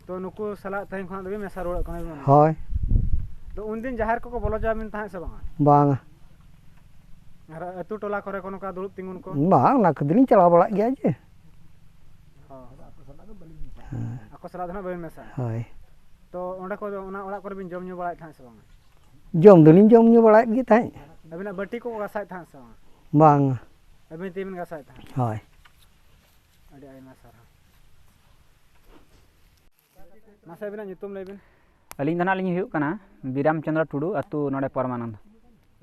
ᱛᱚ ᱱᱩᱠᱩ ᱥᱟᱞᱟᱜ ᱛᱮᱦᱮᱧ ᱠᱷᱚᱱᱟᱜ ᱫᱚᱵᱤᱱ ᱢᱮᱥᱟ ᱨᱩᱣᱟᱹᱲᱚᱜ ᱠᱟᱱᱟ ᱵᱤᱱ? ᱦᱳᱭ᱾ ᱛᱚ ᱩᱱᱫᱤᱱ ᱡᱟᱦᱮᱨ ᱠᱚᱠᱚ ᱵᱚᱞᱚ ᱦᱚᱪᱚᱣᱟᱵᱤᱱ ᱛᱟᱦᱮᱸᱫ ᱥᱮ ᱵᱟᱝᱟ? ᱵᱟᱝᱟ᱾ ᱟᱨ ᱟᱹᱛᱩ ᱴᱚᱞᱟ ᱠᱚᱨᱮ ᱠᱚ ᱱᱚᱝᱠᱟ ᱫᱩᱲᱩᱵ ᱛᱤᱸᱜᱩᱱ ᱠᱚ? ᱵᱟᱝ, ᱚᱱᱟ ᱠᱚᱫᱚᱞᱤᱧ ᱪᱟᱞᱟᱣ ᱵᱟᱲᱟᱜ ᱜᱮᱭᱟ ᱡᱮ᱾ ᱦᱚᱸ᱾ ᱦᱮᱸ᱾ ᱟᱠᱚ ᱥᱟᱞᱟᱜ ᱫᱚ ᱱᱟᱜ ᱵᱟᱹᱵᱤᱱ ᱢᱮᱥᱟ? ᱦᱳᱭ᱾ ᱛᱚ ᱚᱸᱰᱮ ᱠᱚ, ᱚᱱᱟ ᱚᱲᱟᱜ ᱠᱚᱨᱮ ᱵᱤᱱ ᱡᱚᱢ ᱧᱩ ᱵᱟᱲᱟᱭᱮᱫ ᱛᱟᱦᱮᱸᱫ ᱥᱮ ᱵᱟᱝᱟ? ᱡᱚᱢ ᱫᱚᱞᱤᱧ ᱡᱚᱢ ᱧᱩ ᱵᱟᱲᱟᱭᱮᱫ ᱜᱮ ᱛᱟᱦᱮᱸᱫ᱾ ᱟᱹᱵᱤᱱᱟᱜ ᱵᱟᱹᱴᱤ ᱠᱚᱠᱚ ᱜᱟᱥᱟᱭᱮᱫ ᱛᱟᱦᱮᱸᱫ ᱥᱮ ᱵᱟᱝᱟ? ᱵᱟᱝᱟ᱾ ᱟᱹᱵᱤᱱ ᱛᱮᱵᱤᱱ ᱜᱟᱥᱟᱭᱮᱫ ᱛᱟᱦᱮᱸᱫ? ᱦᱳᱭ᱾ ᱟᱹᱰᱤ ᱟᱭᱢᱟ ᱥᱟᱨᱦᱟᱣ᱾ ᱢᱟᱥᱮ ᱟᱹᱵᱤᱱᱟᱜ ᱧᱩᱛᱩᱢ ᱞᱟᱹᱭ ᱵᱤᱱ᱾ ᱟᱹᱞᱤᱧ ᱫᱚ ᱱᱟᱦᱟᱜ ᱞᱤᱧ ᱦᱩᱭᱩᱜ ᱠᱟᱱᱟ ᱵᱤᱨᱟᱢ ᱪᱚᱸᱫᱽᱨᱚ ᱴᱩᱰᱩ, ᱟᱹᱛᱩ ᱱᱚᱰᱮ ᱯᱚᱨᱢᱟᱱᱚᱱᱫ᱾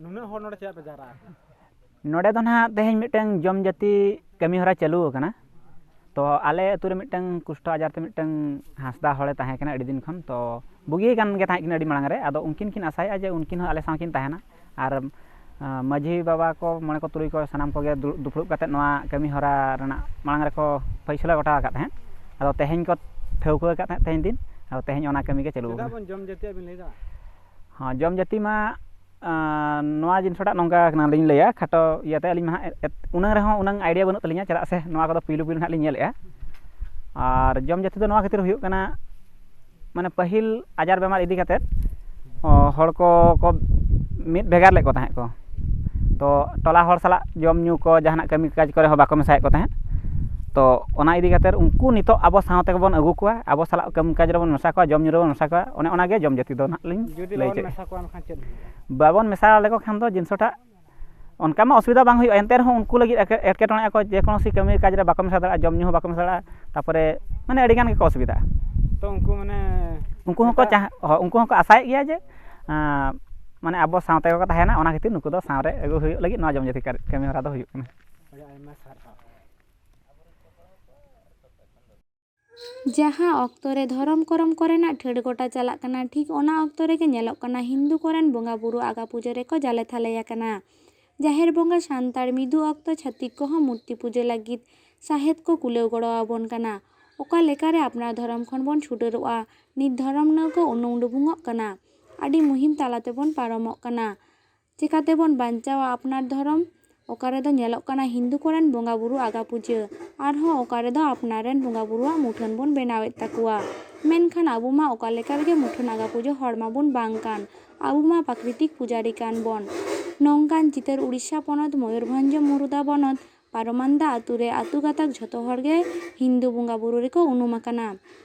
ᱱᱩᱱᱟᱹᱜ ᱦᱚᱲ ᱱᱚᱰᱮ ᱪᱮᱫᱟᱜ ᱯᱮ ᱡᱟᱣᱨᱟ ᱟᱠᱟᱱᱟ? ᱱᱚᱰᱮ ᱫᱚ ᱱᱟᱦᱟᱜ ᱛᱮᱦᱮᱧ ᱢᱤᱫᱴᱟᱝ ᱡᱚᱢ ᱡᱟᱹᱛᱤ ᱠᱟᱹᱢᱤ ᱦᱚᱨᱟ ᱪᱟᱹᱞᱩ ᱟᱠᱟᱱᱟ᱾ ᱛᱚ ᱟᱞᱮ ᱟᱹᱛᱩ ᱨᱮ ᱢᱤᱫᱴᱟᱝ ᱠᱩᱥᱴᱚ ᱟᱡᱟᱨ ᱛᱮ ᱢᱤᱫᱴᱟᱝ ᱦᱟᱸᱥᱫᱟ ᱦᱚᱲᱮ ᱛᱟᱦᱮᱸ ᱠᱟᱱᱟ ᱟᱹᱰᱤ ᱫᱤᱱ ᱠᱷᱚᱱ, ᱛᱚ ᱵᱩᱜᱤ ᱟᱠᱟᱱ ᱜᱮ ᱛᱟᱦᱮᱸ ᱠᱟᱱᱟ ᱟᱹᱰᱤ ᱢᱟᱲᱟᱝ ᱨᱮ᱾ ᱟᱫᱚ ᱩᱱᱠᱤᱱ ᱠᱤᱱ ᱟᱥᱟᱭᱮᱫᱼᱟ ᱡᱮ ᱩᱱᱠᱤᱱ ᱦᱚᱸ ᱟᱞᱮ ᱥᱟᱶ ᱠᱤᱱ ᱛᱟᱦᱮᱱᱟ᱾ ᱟᱨ ᱟᱸ, ᱢᱟᱹᱡᱷᱤ ᱵᱟᱵᱟ ᱠᱚ, ᱢᱚᱬᱮ ᱠᱚ, ᱛᱩᱨᱩᱭ ᱠᱚ, ᱥᱟᱱᱟᱢ ᱠᱚᱜᱮ ᱫᱩᱲᱩᱵ ᱫᱩᱯᱲᱩᱵ ᱠᱟᱛᱮᱫ ᱱᱚᱣᱟ ᱠᱟᱹᱢᱤ ᱦᱚᱨᱟ ᱨᱮᱱᱟᱜ ᱢᱟᱲᱟᱝ ᱨᱮᱠᱚ ᱯᱷᱟᱭᱥᱟᱞᱟ ᱜᱚᱴᱟ ᱟᱠᱟᱫ ᱛᱟᱦᱮᱸᱫ᱾ ᱟᱫᱚ ᱛᱮᱦᱮᱧ ᱠᱚ ᱴᱷᱟᱹᱣᱠᱟᱹ ᱟᱠᱟᱫ ᱛᱟᱦᱮᱸᱫ, ᱛᱮᱦᱮᱧ ᱫᱤᱱ᱾ ᱟᱫᱚ ᱛᱮᱦᱮᱧ ᱚᱱᱟ ᱠᱟᱹᱢᱤ ᱜᱮ ᱪᱟᱹᱞᱩ ᱪᱮᱫᱟᱜ ᱟᱠᱟᱱᱟ᱾ ᱵᱚᱱ ᱡᱚᱢ ᱡᱟᱹᱛᱤᱭᱟᱜ ᱵᱤᱱ ᱞᱟᱹᱭ ᱮᱫᱟ? ᱦᱚᱸ, ᱡᱚᱢ ᱡᱟᱹᱛᱤ ᱢᱟ, ᱟᱸ, ᱱᱚᱣᱟ ᱡᱤᱱᱤᱥᱴᱟᱜ ᱱᱚᱝᱠᱟ ᱠᱟᱱᱟ, ᱞᱤᱧ ᱞᱟᱹᱭᱟ ᱠᱷᱟᱴᱚ ᱤᱭᱟᱹᱛᱮ, ᱟᱹᱞᱤᱧ ᱢᱟ ᱦᱟᱸᱜ ᱮᱛ-, ᱩᱱᱟᱹᱝ ᱨᱮᱦᱚᱸ ᱩᱱᱟᱹᱝ idea ᱵᱟᱹᱱᱩᱜ ᱛᱟᱹᱞᱤᱧᱟ, ᱪᱮᱫᱟᱜ ᱥᱮ ᱱᱚᱣᱟ ᱠᱚᱫᱚ ᱯᱩᱭᱞᱩ ᱯᱩᱭᱞᱩ ᱱᱟᱦᱟᱜ ᱞᱤᱧ ᱧᱮᱞᱮᱫᱼᱟ᱾ ᱟᱨ ᱡᱚᱢ ᱡᱟᱹᱛᱤ ᱫᱚ ᱱᱚᱣᱟ ᱠᱷᱟᱹᱛᱤᱨ ᱦᱩᱭᱩᱜ ᱠᱟᱱᱟ, ᱢᱟᱱᱮ ᱯᱟᱹᱦᱤᱞ ᱟᱡᱟᱨ ᱵᱮᱢᱟᱨ ᱤᱫᱤ ᱠᱟᱛᱮᱫ, ᱚ, ᱦᱚᱲ ᱠᱚ, ᱠᱚ ᱢᱤᱫ ᱵᱷᱮᱜᱟᱨ ᱞᱮᱫ ᱠᱚ ᱛᱟᱦᱮᱸᱫ ᱠᱚ᱾ ᱛᱚ ᱴᱚᱞᱟ ᱦᱚᱲ ᱥᱟᱞᱟᱜ ᱡᱚᱢ ᱧᱩ ᱠᱚ, ᱡᱟᱦᱟᱱᱟᱜ ᱠᱟᱹᱢᱤ ᱠᱟᱡᱽ ᱠᱚᱨᱮ ᱦᱚᱸ ᱵᱟᱠᱚ ᱢᱮᱥᱟᱭᱮᱫ ᱠᱚ ᱛᱟᱦᱮᱸᱫ᱾ ᱛᱚ ᱚᱱᱟ ᱤᱫᱤ ᱠᱟᱛᱮᱫ ᱩᱱᱠᱩ ᱱᱤᱛᱚᱜ ᱟᱵᱚ ᱥᱟᱶ ᱛᱮᱜᱮ ᱵᱚᱱ ᱟᱹᱜᱩ ᱠᱚᱣᱟ, ᱟᱵᱚ ᱥᱟᱞᱟᱜ ᱠᱟᱹᱢᱤ ᱠᱟᱡᱽ ᱨᱮᱵᱚᱱ ᱢᱮᱥᱟ ᱠᱚᱣᱟ, ᱡᱚᱢ ᱧᱩ ᱨᱮᱵᱚᱱ ᱢᱮᱥᱟ ᱠᱚᱣᱟ, ᱚᱱᱮ ᱚᱱᱟ ᱜᱮ ᱡᱚᱢ ᱡᱟᱹᱛᱤ ᱫᱚ ᱱᱟᱦᱟᱜ ᱞᱤᱧ ᱡᱩᱫᱤ ᱞᱟᱹᱭ ᱵᱟᱵᱚᱱ ᱦᱚᱪᱚᱭᱮᱫᱼᱟ᱾ ᱢᱮᱥᱟ ᱠᱚᱣᱟ ᱮᱱᱠᱷᱟᱱ ᱪᱮᱫ ᱦᱩᱭᱩᱜᱼᱟ? ᱵᱟᱵᱚᱱ ᱢᱮᱥᱟ ᱞᱮᱠᱚ ᱠᱷᱟᱱ ᱫᱚ ᱡᱤᱱᱤᱥᱴᱟᱜ ᱚᱱᱠᱟ ᱢᱟ ᱚᱥᱩᱵᱤᱫᱷᱟ ᱵᱟᱝ ᱦᱩᱭᱩᱜᱼᱟ, ᱮᱱᱛᱮ ᱨᱮᱦᱚᱸ ᱩᱱᱠᱩ ᱞᱟᱹᱜᱤᱫ ᱮᱴᱠᱮ-, ᱮᱴᱠᱮᱴᱚᱬᱮ ᱟᱠᱚ᱾ ᱡᱮ ᱠᱳᱱᱳ ᱥᱤ ᱠᱟᱹᱢᱤ ᱠᱟᱡᱽ ᱨᱮ ᱵᱟᱠᱚ ᱢᱮᱥᱟ ᱫᱟᱲᱮᱭᱟᱜᱼᱟ, ᱡᱚᱢ ᱧᱩ ᱦᱚᱸ ᱵᱟᱠᱚ ᱢᱮᱥᱟ ᱫᱟᱲᱮᱭᱟᱜᱼᱟ, ᱛᱟᱨᱯᱚᱨᱮ ᱢᱟᱱᱮ ᱟᱹᱰᱤ ᱜᱟᱱ ᱜᱮᱠᱚ ᱚᱥᱩᱵᱤᱫᱷᱟᱜᱼᱟ᱾ ᱛᱚ ᱩᱱᱠᱩ ᱢᱟᱱᱮ ᱩᱱᱠᱩ ᱦᱚᱸᱠᱚ ᱮᱴᱟᱜ ᱪᱟᱦ-, ᱦᱚᱸ, ᱩᱱᱠᱩ ᱦᱚᱸᱠᱚ ᱟᱥᱟᱭᱮᱫ ᱜᱮᱭᱟ ᱡᱮ, ᱟᱸ, ᱢᱟᱱᱮ ᱟᱵᱚ ᱥᱟᱶ ᱛᱮᱜᱮ ᱠᱚ ᱛᱟᱦᱮᱱᱟ, ᱚᱱᱟ ᱠᱷᱟᱹᱛᱤᱨ ᱱᱩᱠᱩ ᱫᱚ ᱥᱟᱶ ᱨᱮ ᱟᱹᱜᱩ ᱦᱩᱭᱩᱜ ᱞᱟᱹᱜᱤᱫ ᱱᱚᱣᱟ ᱡᱚᱢ ᱡᱟᱹᱛᱤ ᱠᱟᱨ-, ᱠᱟᱹᱢᱤ ᱦᱚᱨᱟ ᱫᱚ ᱦᱩᱭᱩᱜ ᱠᱟᱱᱟ᱾ ᱟᱹᱰᱤ ᱟᱭᱢᱟ ᱥᱟᱨᱦᱟᱣ᱾ ᱡᱟᱦᱟᱸ ᱚᱠᱛᱚ ᱨᱮ ᱫᱷᱚᱨᱚᱢ ᱠᱚᱨᱚᱢ ᱠᱚᱨᱮᱱᱟᱜ ᱴᱷᱟᱹᱲ ᱜᱚᱴᱟ ᱪᱟᱞᱟᱜ ᱠᱟᱱᱟ, ᱴᱷᱤᱠ ᱚᱱᱟ ᱚᱠᱛᱚ ᱨᱮᱜᱮ ᱧᱮᱞᱚᱜ ᱠᱟᱱᱟ ᱦᱤᱱᱫᱩ ᱠᱚᱨᱮᱱ ᱵᱚᱸᱜᱟ ᱵᱩᱨᱩ ᱟᱜᱟ ᱯᱩᱡᱟᱹ ᱨᱮᱠᱚ ᱡᱟᱞᱮ ᱛᱷᱟᱞᱮ ᱟᱠᱟᱱᱟ᱾ ᱡᱟᱦᱮᱨ ᱵᱚᱸᱜᱟ ᱥᱟᱱᱛᱟᱲ ᱢᱤᱫᱩ ᱚᱠᱛᱚ ᱪᱷᱟᱹᱛᱤᱠ ᱠᱚᱦᱚᱸ ᱢᱩᱨᱛᱤ ᱯᱩᱡᱟᱹ ᱞᱟᱹᱜᱤᱫ ᱥᱟᱦᱮᱫ ᱠᱚ ᱠᱩᱞᱟᱹᱣ ᱜᱚᱲᱚ ᱟᱵᱚᱱ ᱠᱟᱱᱟ᱾ ᱚᱠᱟ ᱞᱮᱠᱟᱨᱮ ᱟᱯᱱᱟᱨ ᱫᱷᱚᱨᱚᱢ ᱠᱷᱚᱱ ᱵᱚᱱ ᱪᱷᱩᱰᱟᱹᱨᱚᱜᱼᱟ? ᱱᱤᱛ ᱫᱷᱚᱨᱚᱢ ᱱᱟᱹᱣᱠᱟᱹ ᱩᱱᱩᱢ ᱰᱩᱵᱩᱝᱚᱜ ᱠᱟᱱᱟ᱾ ᱟᱹᱰᱤ ᱢᱩᱦᱤᱢ ᱛᱟᱞᱟ ᱛᱮᱵᱚᱱ ᱯᱟᱨᱚᱢᱚᱜ ᱠᱟᱱᱟ᱾ ᱪᱮᱠᱟᱛᱮᱵᱚᱱ ᱵᱟᱧᱪᱟᱣᱟ ᱟᱯᱱᱟᱨ ᱫᱷᱚᱨᱚᱢ? ᱚᱠᱟ ᱨᱮᱫᱚ ᱧᱮᱞᱚᱜ ᱠᱟᱱᱟ ᱦᱤᱱᱫᱩ ᱠᱚᱨᱮᱱ ᱵᱚᱸᱜᱟ ᱵᱩᱨᱩ ᱟᱜᱟ ᱯᱩᱡᱟᱹ, ᱟᱨᱦᱚᱸ ᱚᱠᱟ ᱨᱮᱫᱚ ᱟᱯᱱᱟᱨ ᱨᱮᱱ ᱵᱚᱸᱜᱟ ᱵᱩᱨᱩᱣᱟᱜ ᱢᱩᱴᱷᱟᱹᱱ ᱵᱚᱱ ᱵᱮᱱᱟᱣᱮᱫ ᱛᱟᱠᱚᱣᱟ᱾ ᱢᱮᱱᱠᱷᱟᱱ ᱟᱵᱚ ᱢᱟ ᱚᱠᱟ ᱞᱮᱠᱟ ᱨᱮᱜᱮ ᱢᱩᱴᱷᱟᱹᱱ ᱟᱜᱟ ᱯᱩᱡᱟᱹ ᱦᱚᱲ ᱢᱟᱵᱚᱱ ᱵᱟᱝ ᱠᱟᱱ, ᱟᱵᱚ ᱢᱟ ᱯᱨᱟᱠᱨᱤᱛᱤᱠ ᱯᱩᱡᱟᱨᱤ ᱠᱟᱱ ᱵᱚᱱ᱾ ᱱᱚᱝᱠᱟᱱ ᱪᱤᱛᱟᱹᱨ ᱩᱲᱤᱥᱥᱟ ᱯᱚᱱᱚᱛ ᱢᱚᱭᱩᱨᱵᱷᱚᱸᱡᱽ ᱢᱩᱨᱩᱫᱟ ᱵᱚᱱᱚᱛ ᱯᱟᱨᱚᱢᱟᱱᱫᱟ ᱟᱹᱛᱩ ᱨᱮ ᱟᱹᱛᱩ ᱜᱟᱛᱟᱠ ᱡᱷᱚᱛᱚ ᱦᱚᱲ ᱜᱮ ᱦᱤᱱᱫᱩ ᱵᱚᱸᱜᱟ ᱵᱩᱨᱩ ᱨᱮᱠᱚ ᱩᱱᱩᱢ ᱟᱠᱟᱱᱟ᱾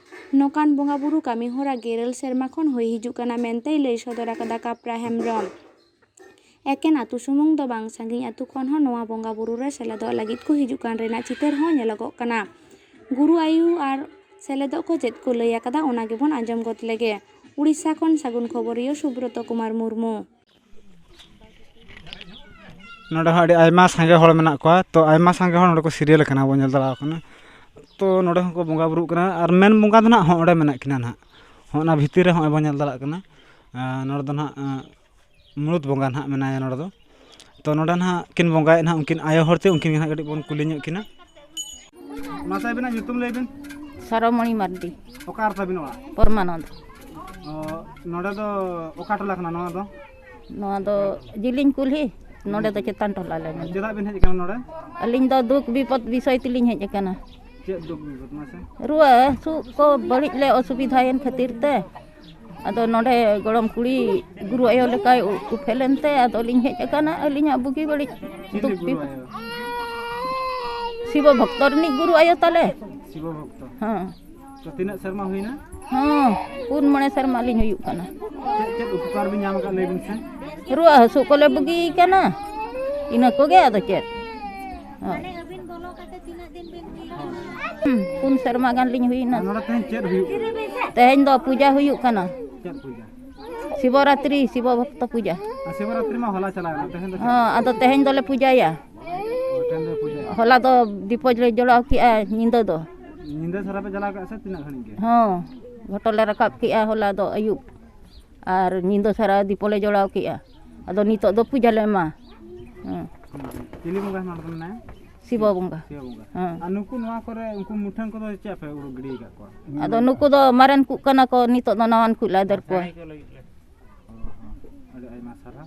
ᱱᱚᱝᱠᱟᱱ ᱵᱚᱸᱜᱟ ᱵᱩᱨᱩ ᱠᱟᱹᱢᱤ ᱦᱚᱨᱟ ᱜᱮᱨᱟᱹᱞ ᱥᱮᱨᱢᱟ ᱠᱷᱚᱱ ᱦᱩᱭ ᱦᱤᱡᱩᱜ ᱠᱟᱱᱟ ᱢᱮᱱᱛᱮᱭ ᱞᱟᱹᱭ ᱥᱚᱫᱚᱨ ᱟᱠᱟᱫᱟ ᱠᱟᱯᱨᱟ ᱦᱮᱢᱵᱽᱨᱚᱢ᱾ ᱮᱠᱮᱱ ᱟᱹᱛᱩ ᱥᱩᱢᱩᱝ ᱫᱚ ᱵᱟᱝ, ᱥᱟᱺᱜᱤᱧ ᱟᱹᱛᱩ ᱠᱷᱚᱱ ᱦᱚᱸ ᱱᱚᱣᱟ ᱵᱚᱸᱜᱟ ᱵᱩᱨᱩ ᱨᱮ ᱥᱮᱞᱮᱫᱚᱜ ᱞᱟᱹᱜᱤᱫ ᱠᱚ ᱦᱤᱡᱩᱜ ᱠᱟᱱ ᱨᱮᱱᱟᱜ ᱪᱤᱛᱟᱹᱨ ᱦᱚᱸ ᱧᱮᱞᱚᱜᱚᱜ ᱠᱟᱱᱟ᱾ ᱜᱩᱨᱩ ᱟᱭᱳ ᱟᱨ ᱥᱮᱞᱮᱫᱚᱜ ᱠᱚ ᱪᱮᱫ ᱠᱚ ᱞᱟᱹᱭ ᱟᱠᱟᱫᱟ, ᱚᱱᱟ ᱜᱮᱵᱚᱱ ᱟᱸᱡᱚᱢ ᱜᱚᱫ ᱞᱮᱜᱮ᱾ ᱩᱲᱤᱥᱥᱟ ᱠᱷᱚᱱ ᱥᱟᱹᱜᱩᱱ ᱠᱷᱚᱵᱚᱨᱤᱭᱟᱹ ᱥᱩᱵᱨᱚᱛᱚ ᱠᱩᱢᱟᱨ ᱢᱩᱨᱢᱩ᱾ ᱱᱚᱰᱮ ᱦᱚᱸ ᱟᱹᱰᱤ ᱟᱭᱢᱟ ᱥᱟᱸᱜᱮ ᱦᱚᱲ ᱢᱮᱱᱟᱜ ᱠᱚᱣᱟ᱾ ᱛᱚ, ᱟᱭᱢᱟ ᱥᱟᱸᱜᱮ ᱦᱚᱲ ᱱᱚᱰᱮ ᱠᱚ serial ᱟᱠᱟᱱᱟ, ᱵᱚᱱ ᱧᱮᱞ ᱫᱟᱲᱮᱭᱟᱠᱚ ᱠᱟᱱᱟ᱾ ᱛᱚ, ᱱᱚᱰᱮ ᱦᱚᱸᱠᱚ ᱵᱚᱸᱜᱟ ᱵᱩᱨᱩᱜ ᱠᱟᱱᱟ᱾ ᱟᱨ ᱢᱮᱱ ᱵᱚᱸᱜᱟ ᱫᱚ ᱱᱟᱦᱟᱜ ᱦᱚᱸ ᱚᱸᱰᱮ ᱢᱮᱱᱟᱜ ᱠᱤᱱᱟ ᱱᱟᱦᱟᱜ, ᱦᱚᱸ ᱚᱱᱟ ᱵᱷᱤᱛᱤᱨ ᱨᱮ ᱦᱚᱸᱜᱼᱚᱭ ᱵᱚᱱ ᱧᱮᱞ ᱫᱟᱲᱮᱭᱟᱜ ᱠᱟᱱᱟ᱾ ᱟᱨ ᱱᱚᱰᱮ ᱫᱚ ᱱᱟᱦᱟᱜ, ᱟᱸ, ᱢᱩᱲᱩᱫ ᱵᱚᱸᱜᱟ ᱱᱟᱦᱟᱜ ᱢᱮᱱᱟᱭᱟ ᱱᱚᱰᱮ ᱫᱚ᱾ ᱛᱚ, ᱱᱚᱰᱮ ᱱᱟᱦᱟᱜ ᱠᱤᱱ ᱵᱚᱸᱜᱟᱭᱮᱫ ᱱᱟᱦᱟᱜ ᱩᱱᱠᱤᱱ ᱟᱭᱳ ᱦᱚᱲ ᱛᱮ, ᱩᱱᱠᱤᱱ ᱜᱮ ᱱᱟᱦᱟᱜ ᱠᱟᱹᱴᱤᱡ ᱵᱚᱱ ᱠᱩᱞᱤ ᱧᱚᱜ ᱠᱤᱱᱟ᱾ ᱢᱟᱥᱮ ᱟᱹᱵᱤᱱᱟᱜ ᱧᱩᱛᱩᱢ ᱞᱟᱹᱭ ᱵᱤᱱ᱾ ᱥᱟᱨᱚᱢᱚᱬᱤ ᱢᱟᱨᱰᱤ᱾ ᱚᱠᱟ ᱨᱮ ᱛᱟᱵᱤᱱ ᱚᱲᱟᱜ? ᱯᱚᱨᱢᱟᱱᱚᱱᱫ᱾ ᱚ, ᱱᱚᱰᱮ ᱫᱚ ᱚᱠᱟ ᱴᱚᱞᱟ ᱠᱟᱱᱟ ᱱᱚᱣᱟ ᱫᱚ? ᱱᱚᱣᱟ ᱫᱚ ᱡᱤᱞᱤᱧ ᱠᱩᱞᱦᱤ, ᱱᱚᱰᱮ ᱫᱚ ᱪᱮᱛᱟᱱ ᱴᱚᱞᱟ ᱞᱮ ᱢᱮᱱᱟ᱾ ᱪᱮᱫᱟᱜ ᱵᱤᱱ ᱦᱮᱡ ᱟᱠᱟᱱᱟ ᱱᱚᱰᱮ? ᱟᱹᱞᱤᱧ ᱫᱚ ᱫᱩᱠ ᱵᱤᱯᱚᱫ ᱵᱤᱥᱚᱭ ᱛᱮᱞᱤᱧ ᱦᱮᱡ ᱟᱠᱟᱱᱟ᱾ ᱪᱮᱫ ᱫᱩᱠ ᱵᱤᱯᱚᱫ ᱢᱟᱥᱮ? ᱨᱩᱣᱟᱹ ᱦᱟᱹᱥᱩ ᱠᱚ ᱵᱟᱹᱲᱤᱡ ᱞᱮ ᱚᱥᱩᱵᱤᱫᱷᱟᱭᱮᱱ ᱠᱷᱟᱹᱛᱤᱨ ᱛᱮ, ᱟᱫᱚ ᱱᱚᱰᱮ ᱜᱚᱲᱚᱢ ᱠᱩᱲᱤ ᱜᱩᱨᱩ ᱟᱭᱳ ᱞᱮᱠᱟᱭ ᱩ-, ᱩᱯᱮᱞ ᱮᱱᱛᱮ ᱟᱫᱚᱞᱤᱧ ᱦᱮᱡ ᱟᱠᱟᱱᱟ ᱟᱹᱞᱤᱧᱟᱜ ᱵᱩᱜᱤ ᱵᱟᱹᱲᱤᱡ ᱪᱤᱞᱤ ᱫᱩᱠ ᱜᱩᱨᱩ ᱵᱤᱯᱚᱫ᱾ ᱟᱭᱳ? ᱥᱤᱵᱚ ᱵᱷᱚᱠᱛᱚ ᱨᱤᱱᱤᱡ ᱜᱩᱨᱩ ᱟᱭᱳ ᱛᱟᱞᱮ᱾ ᱥᱤᱵᱚ ᱵᱷᱚᱠᱛᱚ᱾ ᱦᱮᱸ᱾ ᱛᱚ, ᱛᱤᱱᱟᱹᱜ ᱥᱮᱨᱢᱟ ᱦᱩᱭᱱᱟ? ᱦᱮᱸ, ᱯᱩᱱ ᱢᱚᱬᱮ ᱥᱮᱨᱢᱟ ᱞᱤᱧ ᱦᱩᱭᱩᱜ ᱠᱟᱱᱟ᱾ ᱪᱮᱫ ᱪᱮᱫ ᱩᱯᱚᱠᱟᱨ ᱵᱤᱱ ᱧᱟᱢ ᱟᱠᱟᱫ, ᱞᱟᱹᱭ ᱵᱤᱱ ᱥᱮ? ᱨᱩᱣᱟᱹ ᱦᱟᱹᱥᱩ ᱠᱚᱞᱮ ᱵᱩᱜᱤ ᱠᱟᱱᱟ, ᱤᱱᱟᱹ ᱠᱚᱜᱮ, ᱟᱫᱚ ᱪᱮᱫ? ᱦᱳᱭ᱾ ᱦᱩᱸ, ᱯᱩᱱ ᱥᱮᱨᱢᱟ ᱜᱟᱱ ᱞᱤᱧ ᱦᱩᱭᱱᱟ᱾ ᱟᱨ ᱱᱚᱰᱮ ᱛᱮᱦᱮᱧ ᱪᱮᱫ ᱦᱩᱭᱩᱜ ᱠᱟᱱᱟ? ᱛᱮᱦᱮᱧ ᱫᱚ ᱯᱩᱡᱟ ᱦᱩᱭᱩᱜ ᱠᱟᱱᱟ᱾ ᱪᱮᱫ ᱯᱩᱡᱟ? ᱥᱤᱵᱚᱨᱟᱛᱨᱤ, ᱥᱤᱵᱚ ᱵᱷᱚᱠᱛᱚ ᱯᱩᱡᱟ᱾ ᱟᱨ ᱥᱤᱵᱚᱨᱟᱛᱨᱤ ᱢᱟ ᱦᱚᱞᱟ ᱪᱟᱞᱟᱣ ᱮᱱᱟ, ᱛᱮᱦᱮᱧ ᱫᱚ ᱪᱮᱫ? ᱦᱚᱸ, ᱟᱫᱚ ᱛᱮᱦᱮᱧ ᱫᱚᱞᱮ ᱯᱩᱡᱟᱭᱟ᱾ ᱚ, ᱛᱮᱦᱮᱧ ᱫᱚ ᱯᱩᱡᱟ᱾ ᱦᱚᱞᱟ ᱫᱚ ᱫᱤᱯᱚ ᱞᱮ ᱡᱚᱲᱟᱣ ᱠᱮᱜᱼᱟ ᱧᱤᱫᱟᱹ ᱫᱚ᱾ ᱧᱤᱫᱟᱹ ᱥᱟᱨᱟ ᱯᱮ ᱪᱟᱞᱟᱣ ᱠᱟᱜᱼᱟ ᱥᱮ ᱛᱤᱱᱟᱹᱜ ᱜᱷᱟᱹᱲᱤᱡ ᱜᱮ? ᱦᱚᱸ, ᱜᱷᱚᱴᱚ ᱞᱮ ᱨᱟᱠᱟᱵ ᱠᱮᱜᱼᱟ ᱦᱚᱞᱟ ᱫᱚ ᱟᱹᱭᱩᱵ᱾ ᱟᱨ ᱧᱤᱫᱟᱹ ᱥᱟᱨᱟ ᱫᱤᱯᱚ ᱞᱮ ᱡᱚᱲᱟᱣ ᱠᱮᱜᱼᱟ᱾ ᱟᱫᱚ ᱱᱤᱛᱚᱜ ᱫᱚ ᱯᱩᱡᱟ ᱞᱮ ᱮᱢᱟ᱾ ᱦᱮᱸ᱾ ᱪᱤᱞᱤ ᱵᱚᱸᱜᱟ ᱱᱚᱰᱮ ᱫᱚ ᱢᱮᱱᱟᱭᱟ? ᱥᱤᱵᱚ ᱵᱚᱸᱜᱟ᱾ ᱥᱤᱵᱚ ᱵᱚᱸᱜᱟ᱾ ᱦᱮᱸ᱾ ᱟᱨ ᱱᱩᱠᱩ ᱱᱚᱣᱟ ᱠᱚᱨᱮ ᱩᱱᱠᱩ ᱢᱩᱴᱷᱟᱹᱱ ᱠᱚᱫᱚ ᱪᱮᱫ ᱯᱮ ᱩᱰᱩᱠ ᱜᱤᱰᱤ ᱟᱠᱟᱫ ᱠᱚᱣᱟ? ᱟᱫᱚ ᱱᱩᱠᱩ ᱫᱚ ᱢᱟᱨᱮᱱ ᱠᱚ ᱠᱟᱱᱟ ᱠᱚ, ᱱᱤᱛᱚᱜ ᱫᱚ ᱱᱟᱣᱟᱱ ᱠᱚ ᱞᱮ ᱟᱫᱮᱨ ᱠᱚᱣᱟ᱾ ᱚ, ᱚ, ᱟᱹᱰᱤ ᱟᱭᱢᱟ ᱥᱟᱨᱦᱟᱣ᱾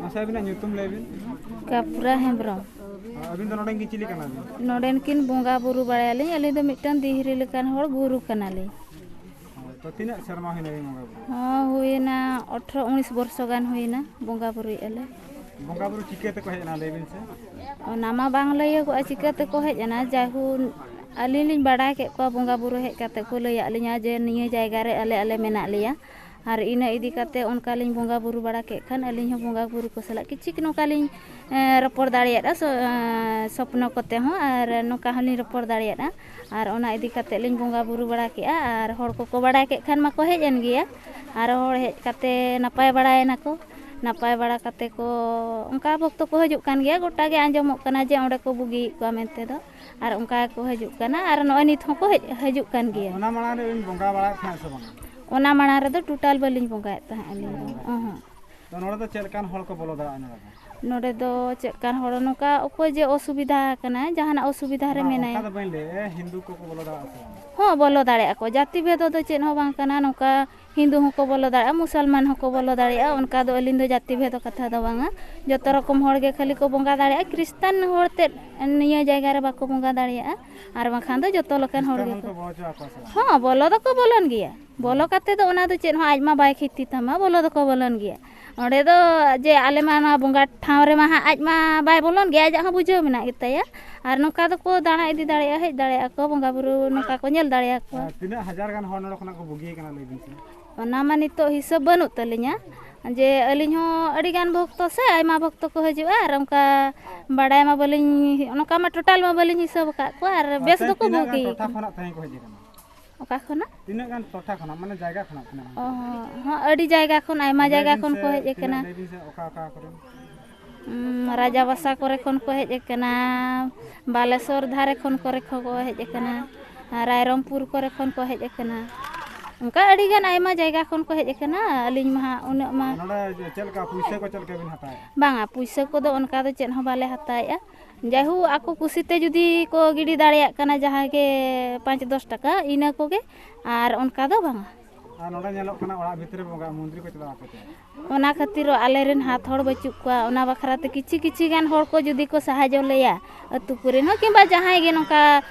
ᱢᱟᱥᱮ ᱟᱹᱵᱤᱱᱟᱜ ᱧᱩᱛᱩᱢ ᱞᱟᱹᱭ ᱵᱤᱱ᱾ ᱠᱟᱯᱨᱟ ᱦᱮᱢᱵᱨᱚᱢ᱾ ᱟᱹᱵᱤᱱ ᱫᱚ ᱱᱚᱰᱮᱱ ᱜᱮ ᱪᱤᱞᱤ ᱠᱟᱱᱟ ᱵᱤᱱ? ᱱᱚᱰᱮᱱ ᱠᱤᱱ ᱵᱚᱸᱜᱟ ᱵᱩᱨᱩ ᱵᱟᱲᱟᱭᱟᱞᱤᱧ᱾ ᱟᱹᱞᱤᱧ ᱫᱚ ᱢᱤᱫᱴᱟᱝ ᱫᱤᱦᱨᱤ ᱞᱮᱠᱟᱱ ᱦᱚᱲ, ᱜᱩᱨᱩ ᱠᱟᱱᱟᱞᱤᱧ᱾ ᱛᱚ, ᱛᱤᱱᱟᱹᱜ ᱥᱮᱨᱢᱟ ᱦᱩᱭᱱᱟ ᱵᱤᱱ ᱵᱚᱸᱜᱟ ᱵᱩᱨᱩ? ᱦᱚᱸ, ᱦᱩᱭᱮᱱᱟ ᱟᱴᱷᱨᱚ ᱩᱱᱤᱥ ᱵᱚᱨᱥᱚ ᱜᱟᱱ ᱦᱩᱭᱮᱱᱟ ᱵᱚᱸᱜᱟ ᱵᱩᱨᱩᱭᱮᱫᱼᱟ ᱞᱮ᱾ ᱵᱚᱸᱜᱟ ᱵᱩᱨᱩ ᱪᱤᱠᱟᱹ ᱛᱮᱠᱚ ᱦᱮᱡ ᱮᱱᱟ, ᱞᱟᱹᱭ ᱵᱤᱱ ᱥᱮ? ᱚᱱᱟ ᱢᱟ ᱵᱟᱝ ᱞᱟᱹᱭᱟᱹᱜᱚᱜᱼᱟ ᱪᱤᱠᱟᱹ ᱛᱮᱠᱚ ᱦᱮᱡ ᱮᱱᱟ, ᱡᱟᱭᱦᱳᱠ ᱟᱹᱞᱤᱧ ᱞᱤᱧ ᱵᱟᱲᱟᱭ ᱠᱮᱫ ᱠᱚᱣᱟ, ᱵᱚᱸᱜᱟ ᱵᱩᱨᱩ ᱦᱮᱡ ᱠᱟᱛᱮ ᱠᱚ ᱞᱟᱹᱭᱟᱫ ᱞᱤᱧᱟ ᱡᱮ ᱱᱤᱭᱟᱹ ᱡᱟᱭᱜᱟ ᱨᱮ ᱟᱞᱮ, ᱟᱞᱮ ᱢᱮᱱᱟᱜ ᱞᱮᱭᱟ᱾ ᱟᱨ ᱤᱱᱟᱹ ᱤᱫᱤ ᱠᱟᱛᱮ ᱚᱱᱠᱟ ᱞᱤᱧ ᱵᱚᱸᱜᱟ ᱵᱩᱨᱩ ᱵᱟᱲᱟ ᱠᱮᱫ ᱠᱷᱟᱱ, ᱟᱹᱞᱤᱧ ᱦᱚᱸ ᱵᱚᱸᱜᱟ ᱵᱩᱨᱩ ᱠᱚ ᱥᱟᱞᱟᱜ ᱠᱤᱪᱷᱤᱠ ᱱᱚᱝᱠᱟ ᱞᱤᱧ, ᱮᱸ, ᱨᱚᱯᱚᱲ ᱫᱟᱲᱮᱭᱟᱫᱼᱟ, ᱥᱚ-, ᱮᱸ, ᱥᱚᱯᱱᱚ ᱠᱚᱛᱮ ᱦᱚᱸ, ᱟᱨ ᱱᱚᱝᱠᱟ ᱦᱚᱸᱞᱤᱧ ᱨᱚᱯᱚᱲ ᱫᱟᱲᱮᱭᱟᱫᱼᱟ᱾ ᱟᱨ ᱚᱱᱟ ᱤᱫᱤ ᱠᱟᱛᱮ ᱞᱤᱧ ᱵᱚᱸᱜᱟ ᱵᱩᱨᱩ ᱵᱟᱲᱟ ᱠᱮᱫᱼᱟ, ᱟᱨ ᱦᱚᱲ ᱠᱚᱠᱚ ᱵᱟᱲᱟᱭ ᱠᱮᱫ ᱠᱷᱟᱱ ᱢᱟᱠᱚ ᱦᱮᱡ ᱮᱱ ᱜᱮᱭᱟ᱾ ᱟᱨ ᱦᱚᱲ ᱦᱮᱡ ᱠᱟᱛᱮ ᱱᱟᱯᱟᱭ ᱵᱟᱲᱟᱭᱮᱱᱟ ᱠᱚ᱾ ᱱᱟᱯᱟᱭ ᱵᱟᱲᱟ ᱠᱟᱛᱮ ᱠᱚ, ᱚᱱᱠᱟ ᱵᱷᱚᱠᱛᱚ ᱠᱚ ᱦᱤᱡᱩᱜ ᱠᱟᱱ ᱜᱮᱭᱟ, ᱜᱚᱴᱟ ᱜᱮ ᱟᱸᱡᱚᱢᱚᱜ ᱠᱟᱱᱟ ᱡᱮ ᱚᱸᱰᱮ ᱠᱚ ᱵᱩᱜᱤᱭᱮᱫ ᱠᱚᱣᱟ ᱢᱮᱱᱛᱮ ᱫᱚ᱾ ᱟᱨ ᱚᱱᱠᱟ ᱜᱮᱠᱚ ᱦᱤᱡᱩᱜ ᱠᱟᱱᱟ, ᱟᱨ ᱱᱚᱜᱼᱚᱭ ᱱᱤᱛ ᱦᱚᱸᱠᱚ ᱦᱮᱡ, ᱦᱤᱡᱩᱜ ᱠᱟᱱ ᱜᱮᱭᱟ᱾ ᱚᱱᱟ ᱢᱟᱲᱟᱝ ᱨᱮ ᱵᱤᱱ ᱵᱚᱸᱜᱟ ᱵᱟᱲᱟᱭᱮᱫ ᱛᱟᱦᱮᱸᱫ ᱥᱮ ᱵᱟᱝᱟ? ᱚᱱᱟ ᱢᱟᱲᱟᱝ ᱨᱮᱫᱚ ᱴᱳᱴᱟᱞ ᱵᱟᱹᱞᱤᱧ ᱵᱚᱸᱜᱟᱭᱮᱫ ᱛᱟᱦᱮᱸᱫ ᱟᱹᱞᱤᱧ ᱫᱚ᱾ ᱚᱦᱚᱸ᱾ ᱛᱚ, ᱱᱚᱰᱮ ᱫᱚ ᱪᱮᱫ ᱞᱮᱠᱟᱱ ᱦᱚᱲ ᱠᱚ ᱵᱚᱞᱚ ᱫᱟᱲᱮᱭᱟᱜᱼᱟ ᱱᱚᱰᱮ ᱫᱚ? ᱱᱚᱰᱮ ᱫᱚ ᱪᱮᱫ ᱞᱮᱠᱟᱱ ᱦᱚᱲ, ᱱᱚᱝᱠᱟ ᱚᱠᱚᱭ ᱡᱮ ᱚᱥᱩᱵᱤᱫᱷᱟ ᱟᱠᱟᱱᱟᱭ, ᱡᱟᱦᱟᱱᱟᱜ ᱚᱥᱩᱵᱤᱫᱷᱟ ᱨᱮ ᱵᱟᱝ, ᱢᱮᱱᱟᱭᱟ᱾ ᱚᱱᱠᱟ ᱫᱚ ᱵᱟᱹᱧ ᱞᱟᱹᱭᱮᱫᱼᱟ, ᱦᱤᱱᱫᱩ ᱠᱚᱠᱚ ᱵᱚᱞᱚ ᱫᱟᱲᱮᱭᱟᱜᱼᱟ ᱥᱮ ᱵᱟᱝ? ᱦᱚᱸ, ᱵᱚᱞᱚ ᱫᱟᱲᱮᱭᱟᱜᱼᱟ ᱠᱚ, ᱡᱟᱹᱛᱤ ᱵᱷᱮᱫᱚ ᱫᱚ ᱪᱮᱫ ᱦᱚᱸ ᱵᱟᱝ ᱠᱟᱱᱟ᱾ ᱱᱚᱝᱠᱟ ᱦᱤᱱᱫᱩ ᱦᱚᱸᱠᱚ ᱵᱚᱞᱚ ᱫᱟᱲᱮᱭᱟᱜᱼᱟ, ᱢᱩᱥᱚᱞᱢᱟᱱ ᱦᱚᱸᱠᱚ ᱵᱚᱞᱚ ᱫᱟᱲᱮᱭᱟᱜᱼᱟ, ᱚᱱᱠᱟ ᱫᱚ ᱟᱹᱞᱤᱧ ᱫᱚ ᱡᱟᱹᱛᱤ ᱵᱷᱮᱫᱚ ᱠᱟᱛᱷᱟ ᱫᱚ ᱵᱟᱝᱟ᱾ ᱡᱚᱛᱚ ᱨᱚᱠᱚᱢ ᱦᱚᱲ ᱜᱮ ᱠᱷᱟᱹᱞᱤ ᱠᱚ ᱵᱚᱸᱜᱟ ᱫᱟᱲᱮᱭᱟᱜᱼᱟ᱾ ᱠᱷᱨᱤᱥᱴᱟᱱ ᱦᱚᱲ ᱛᱮᱫ ᱱᱤᱭᱟᱹ ᱡᱟᱭᱜᱟ ᱨᱮ ᱵᱟᱠᱚ ᱵᱚᱸᱜᱟ ᱫᱟᱲᱮᱭᱟᱜᱼᱟ, ᱟᱨ ᱵᱟᱝᱠᱷᱟᱱ ᱫᱚ ᱡᱚᱛᱚ ᱞᱮᱠᱟᱱ ᱦᱚᱲ ᱠᱷᱨᱤᱥᱴᱟᱱ ᱦᱚᱲ ᱜᱮᱠᱚ᱾ ᱠᱚ ᱵᱚᱞᱚ ᱦᱚᱪᱚ ᱟᱠᱚᱣᱟ ᱥᱮ ᱵᱟᱝ? ᱦᱚᱸ, ᱵᱚᱞᱚ ᱫᱚᱠᱚ ᱵᱚᱞᱚᱱ ᱜᱮᱭᱟ᱾ ᱵᱚᱞᱚ ᱠᱟᱛᱮ ᱫᱚ ᱚᱱᱟ ᱫᱚ ᱪᱮᱫ ᱦᱚᱸ ᱟᱡ ᱢᱟ ᱵᱟᱭ ᱠᱷᱤᱛᱤ ᱛᱟᱢᱟ, ᱵᱚᱞᱚ ᱫᱚᱠᱚ ᱵᱚᱞᱚᱱ ᱜᱮᱭᱟ᱾ ᱚᱸᱰᱮ ᱫᱚ ᱡᱮ ᱟᱞᱮ ᱢᱟ ᱱᱚᱣᱟ ᱵᱚᱸᱜᱟ ᱴᱷᱟᱶ ᱨᱮᱢᱟ ᱦᱟᱸᱜ ᱟᱡ ᱢᱟ ᱵᱟᱭ ᱵᱚᱞᱚᱱ ᱜᱮᱭᱟ, ᱟᱡᱟᱜ ᱦᱚᱸ ᱵᱩᱡᱷᱟᱹᱣ ᱢᱮᱱᱟᱜ ᱜᱮᱛᱟᱭᱟ᱾ ᱟᱨ ᱱᱚᱝᱠᱟ ᱫᱚᱠᱚ ᱫᱟᱬᱟ ᱤᱫᱤ ᱫᱟᱲᱮᱭᱟᱜᱼᱟ, ᱦᱮᱡ ᱫᱟᱲᱮᱭᱟᱜᱼᱟ ᱠᱚ, ᱵᱚᱸᱜᱟ ᱵᱩᱨᱩ ᱱᱚᱝᱠᱟ ᱠᱚ ᱧᱮᱞ ᱫᱟᱲᱮᱭᱟᱠᱚᱣᱟ᱾ ᱟᱨ ᱛᱤᱱᱟᱹᱜ ᱦᱟᱡᱟᱨ ᱜᱟᱱ ᱦᱚᱲ ᱱᱚᱰᱮ ᱠᱷᱚᱱᱟᱜ ᱠᱚ ᱵᱩᱜᱤ ᱟᱠᱟᱱᱟ, ᱞᱟᱹᱭ ᱵᱤᱱ ᱥᱮ? ᱚᱱᱟ ᱢᱟ ᱱᱤᱛᱚᱜ ᱦᱤᱥᱟᱹᱵ ᱵᱟᱹᱱᱩᱜ ᱛᱟᱹᱞᱤᱧᱟ, ᱡᱮ ᱟᱹᱞᱤᱧ ᱦᱚᱸ ᱟᱹᱰᱤ ᱜᱟᱱ ᱵᱷᱚᱠᱛᱚ ᱥᱮ ᱟᱭᱢᱟ ᱵᱷᱚᱠᱛᱚ ᱠᱚ ᱦᱤᱡᱩᱜᱼᱟ, ᱟᱨ ᱚᱱᱠᱟ ᱵᱟᱰᱟᱭ ᱢᱟ ᱵᱟᱹᱞᱤᱧ, ᱚᱱᱠᱟ ᱢᱟ ᱴᱳᱴᱟᱞ ᱢᱟ ᱵᱟᱹᱞᱤᱧ ᱦᱤᱥᱟᱹᱵ ᱟᱠᱟᱫ ᱠᱚᱣᱟ, ᱟᱨ ᱵᱮᱥ ᱟᱪᱪᱷᱟ, ᱫᱚᱠᱚ ᱛᱤᱱᱟᱹᱜ ᱜᱟᱱ ᱵᱩᱜᱤ ᱴᱚᱴᱷᱟ ᱟᱠᱟᱱᱟ᱾ ᱠᱷᱚᱱᱟᱜ ᱛᱮᱦᱮᱧ ᱠᱚ ᱦᱮᱡ ᱟᱠᱟᱱᱟ? ᱚᱠᱟ ᱠᱷᱚᱱᱟᱜ? ᱛᱤᱱᱟᱹᱜ ᱜᱟᱱ ᱴᱚᱴᱷᱟ ᱠᱷᱚᱱᱟᱜ, ᱢᱟᱱᱮ ᱡᱟᱭᱜᱟ ᱠᱷᱚᱱᱟᱜ ᱛᱤᱱᱟᱹᱜ ᱜᱟᱱ? ᱚ ᱦᱚᱸ, ᱦᱚᱸ, ᱟᱹᱰᱤ ᱡᱟᱭᱜᱟ ᱠᱷᱚᱱ, ᱟᱭᱢᱟ ᱟᱨ ᱞᱟᱹᱭ ᱡᱟᱭᱜᱟ ᱵᱤᱱ ᱠᱷᱚᱱ ᱥᱮ, ᱠᱚ ᱦᱮᱡ ᱛᱤᱱᱟᱹᱜ, ᱟᱠᱟᱱᱟ᱾ ᱞᱟᱹᱭ ᱵᱤᱱ ᱥᱮ, ᱚᱠᱟ ᱚᱠᱟ ᱠᱚᱨᱮᱱ? ᱩᱸ, ᱨᱟᱡᱟᱵᱟᱥᱟ ᱠᱚᱨᱮ ᱠᱷᱚᱱ ᱠᱚ ᱦᱮᱡ ᱟᱠᱟᱱᱟ, ᱵᱟᱞᱮᱥᱚᱨ ᱫᱷᱟᱨᱮ ᱠᱷᱚᱱ ᱠᱚᱨᱮ ᱠᱷᱚᱱ ᱠᱚ ᱦᱮᱡ ᱟᱠᱟᱱᱟ, ᱨᱟᱭᱨᱚᱝᱯᱩᱨ ᱠᱚᱨᱮ ᱠᱷᱚᱱ ᱠᱚ ᱦᱮᱡ ᱟᱠᱟᱱᱟ᱾ ᱚᱱᱠᱟ ᱟᱹᱰᱤ ᱜᱟᱱ ᱟᱭᱢᱟ ᱡᱟᱭᱜᱟ ᱠᱷᱚᱱ ᱠᱚ ᱦᱮᱡ ᱟᱠᱟᱱᱟ᱾ ᱟᱹᱞᱤᱧ ᱢᱟ ᱦᱟᱸᱜ ᱩᱱᱟᱹᱜ ᱢᱟ ᱱᱚᱰᱮ ᱪᱮᱫ ᱞᱮᱠᱟ ᱯᱩᱭᱥᱟᱹ ᱠᱚ ᱪᱮᱫ ᱞᱮᱠᱟ ᱵᱤᱱ ᱦᱟᱛᱟᱣᱮᱫᱼᱟ? ᱵᱟᱝᱟ, ᱯᱩᱭᱥᱟᱹ ᱠᱚᱫᱚ ᱚᱱᱠᱟ ᱫᱚ ᱪᱮᱫ ᱦᱚᱸ ᱵᱟᱞᱮ ᱦᱟᱛᱟᱣᱮᱫᱼᱟ᱾ ᱡᱟᱭᱦᱳᱠ, ᱟᱠᱚ ᱠᱩᱥᱤᱛᱮ ᱡᱩᱫᱤ ᱠᱚ ᱜᱤᱰᱤ ᱫᱟᱲᱮᱭᱟᱜ ᱠᱟᱱᱟ ᱡᱟᱦᱟᱸ ᱜᱮ ᱯᱟᱸᱪ ᱫᱚᱥ ᱴᱟᱠᱟ, ᱤᱱᱟᱹ ᱠᱚᱜᱮ, ᱟᱨ ᱚᱱᱠᱟ ᱫᱚ ᱵᱟᱝᱟ᱾ ᱟᱨ ᱱᱚᱰᱮ ᱧᱮᱞᱚᱜ ᱠᱟᱱᱟ ᱚᱲᱟᱜ ᱵᱷᱤᱛᱨᱤ ᱨᱮ ᱵᱚᱸᱜᱟ ᱢᱚᱱᱫᱤᱨ ᱠᱚ ᱪᱟᱞᱟᱣ ᱟᱯᱮ ᱠᱟᱱᱟ᱾ ᱚᱱᱟ ᱠᱷᱟᱹᱛᱤᱨ ᱟᱞᱮᱨᱮᱱ ᱦᱟᱛ ᱦᱚᱲ ᱵᱟᱹᱪᱩᱜ ᱠᱚᱣᱟ, ᱚᱱᱟ ᱵᱟᱠᱷᱨᱟ ᱛᱮ ᱠᱤᱪᱷᱤ ᱠᱤᱪᱷᱤ ᱜᱟᱱ ᱦᱚᱲ ᱠᱚ ᱡᱩᱫᱤ ᱠᱚ ᱥᱟᱦᱟᱡᱽᱡᱚ ᱞᱮᱭᱟ, ᱟᱹᱛᱩ ᱠᱚᱨᱮᱱ ᱦᱚᱸ ᱠᱤᱝᱵᱟ ᱡᱟᱦᱟᱸᱭ ᱜᱮ ᱱᱚᱝᱠᱟ,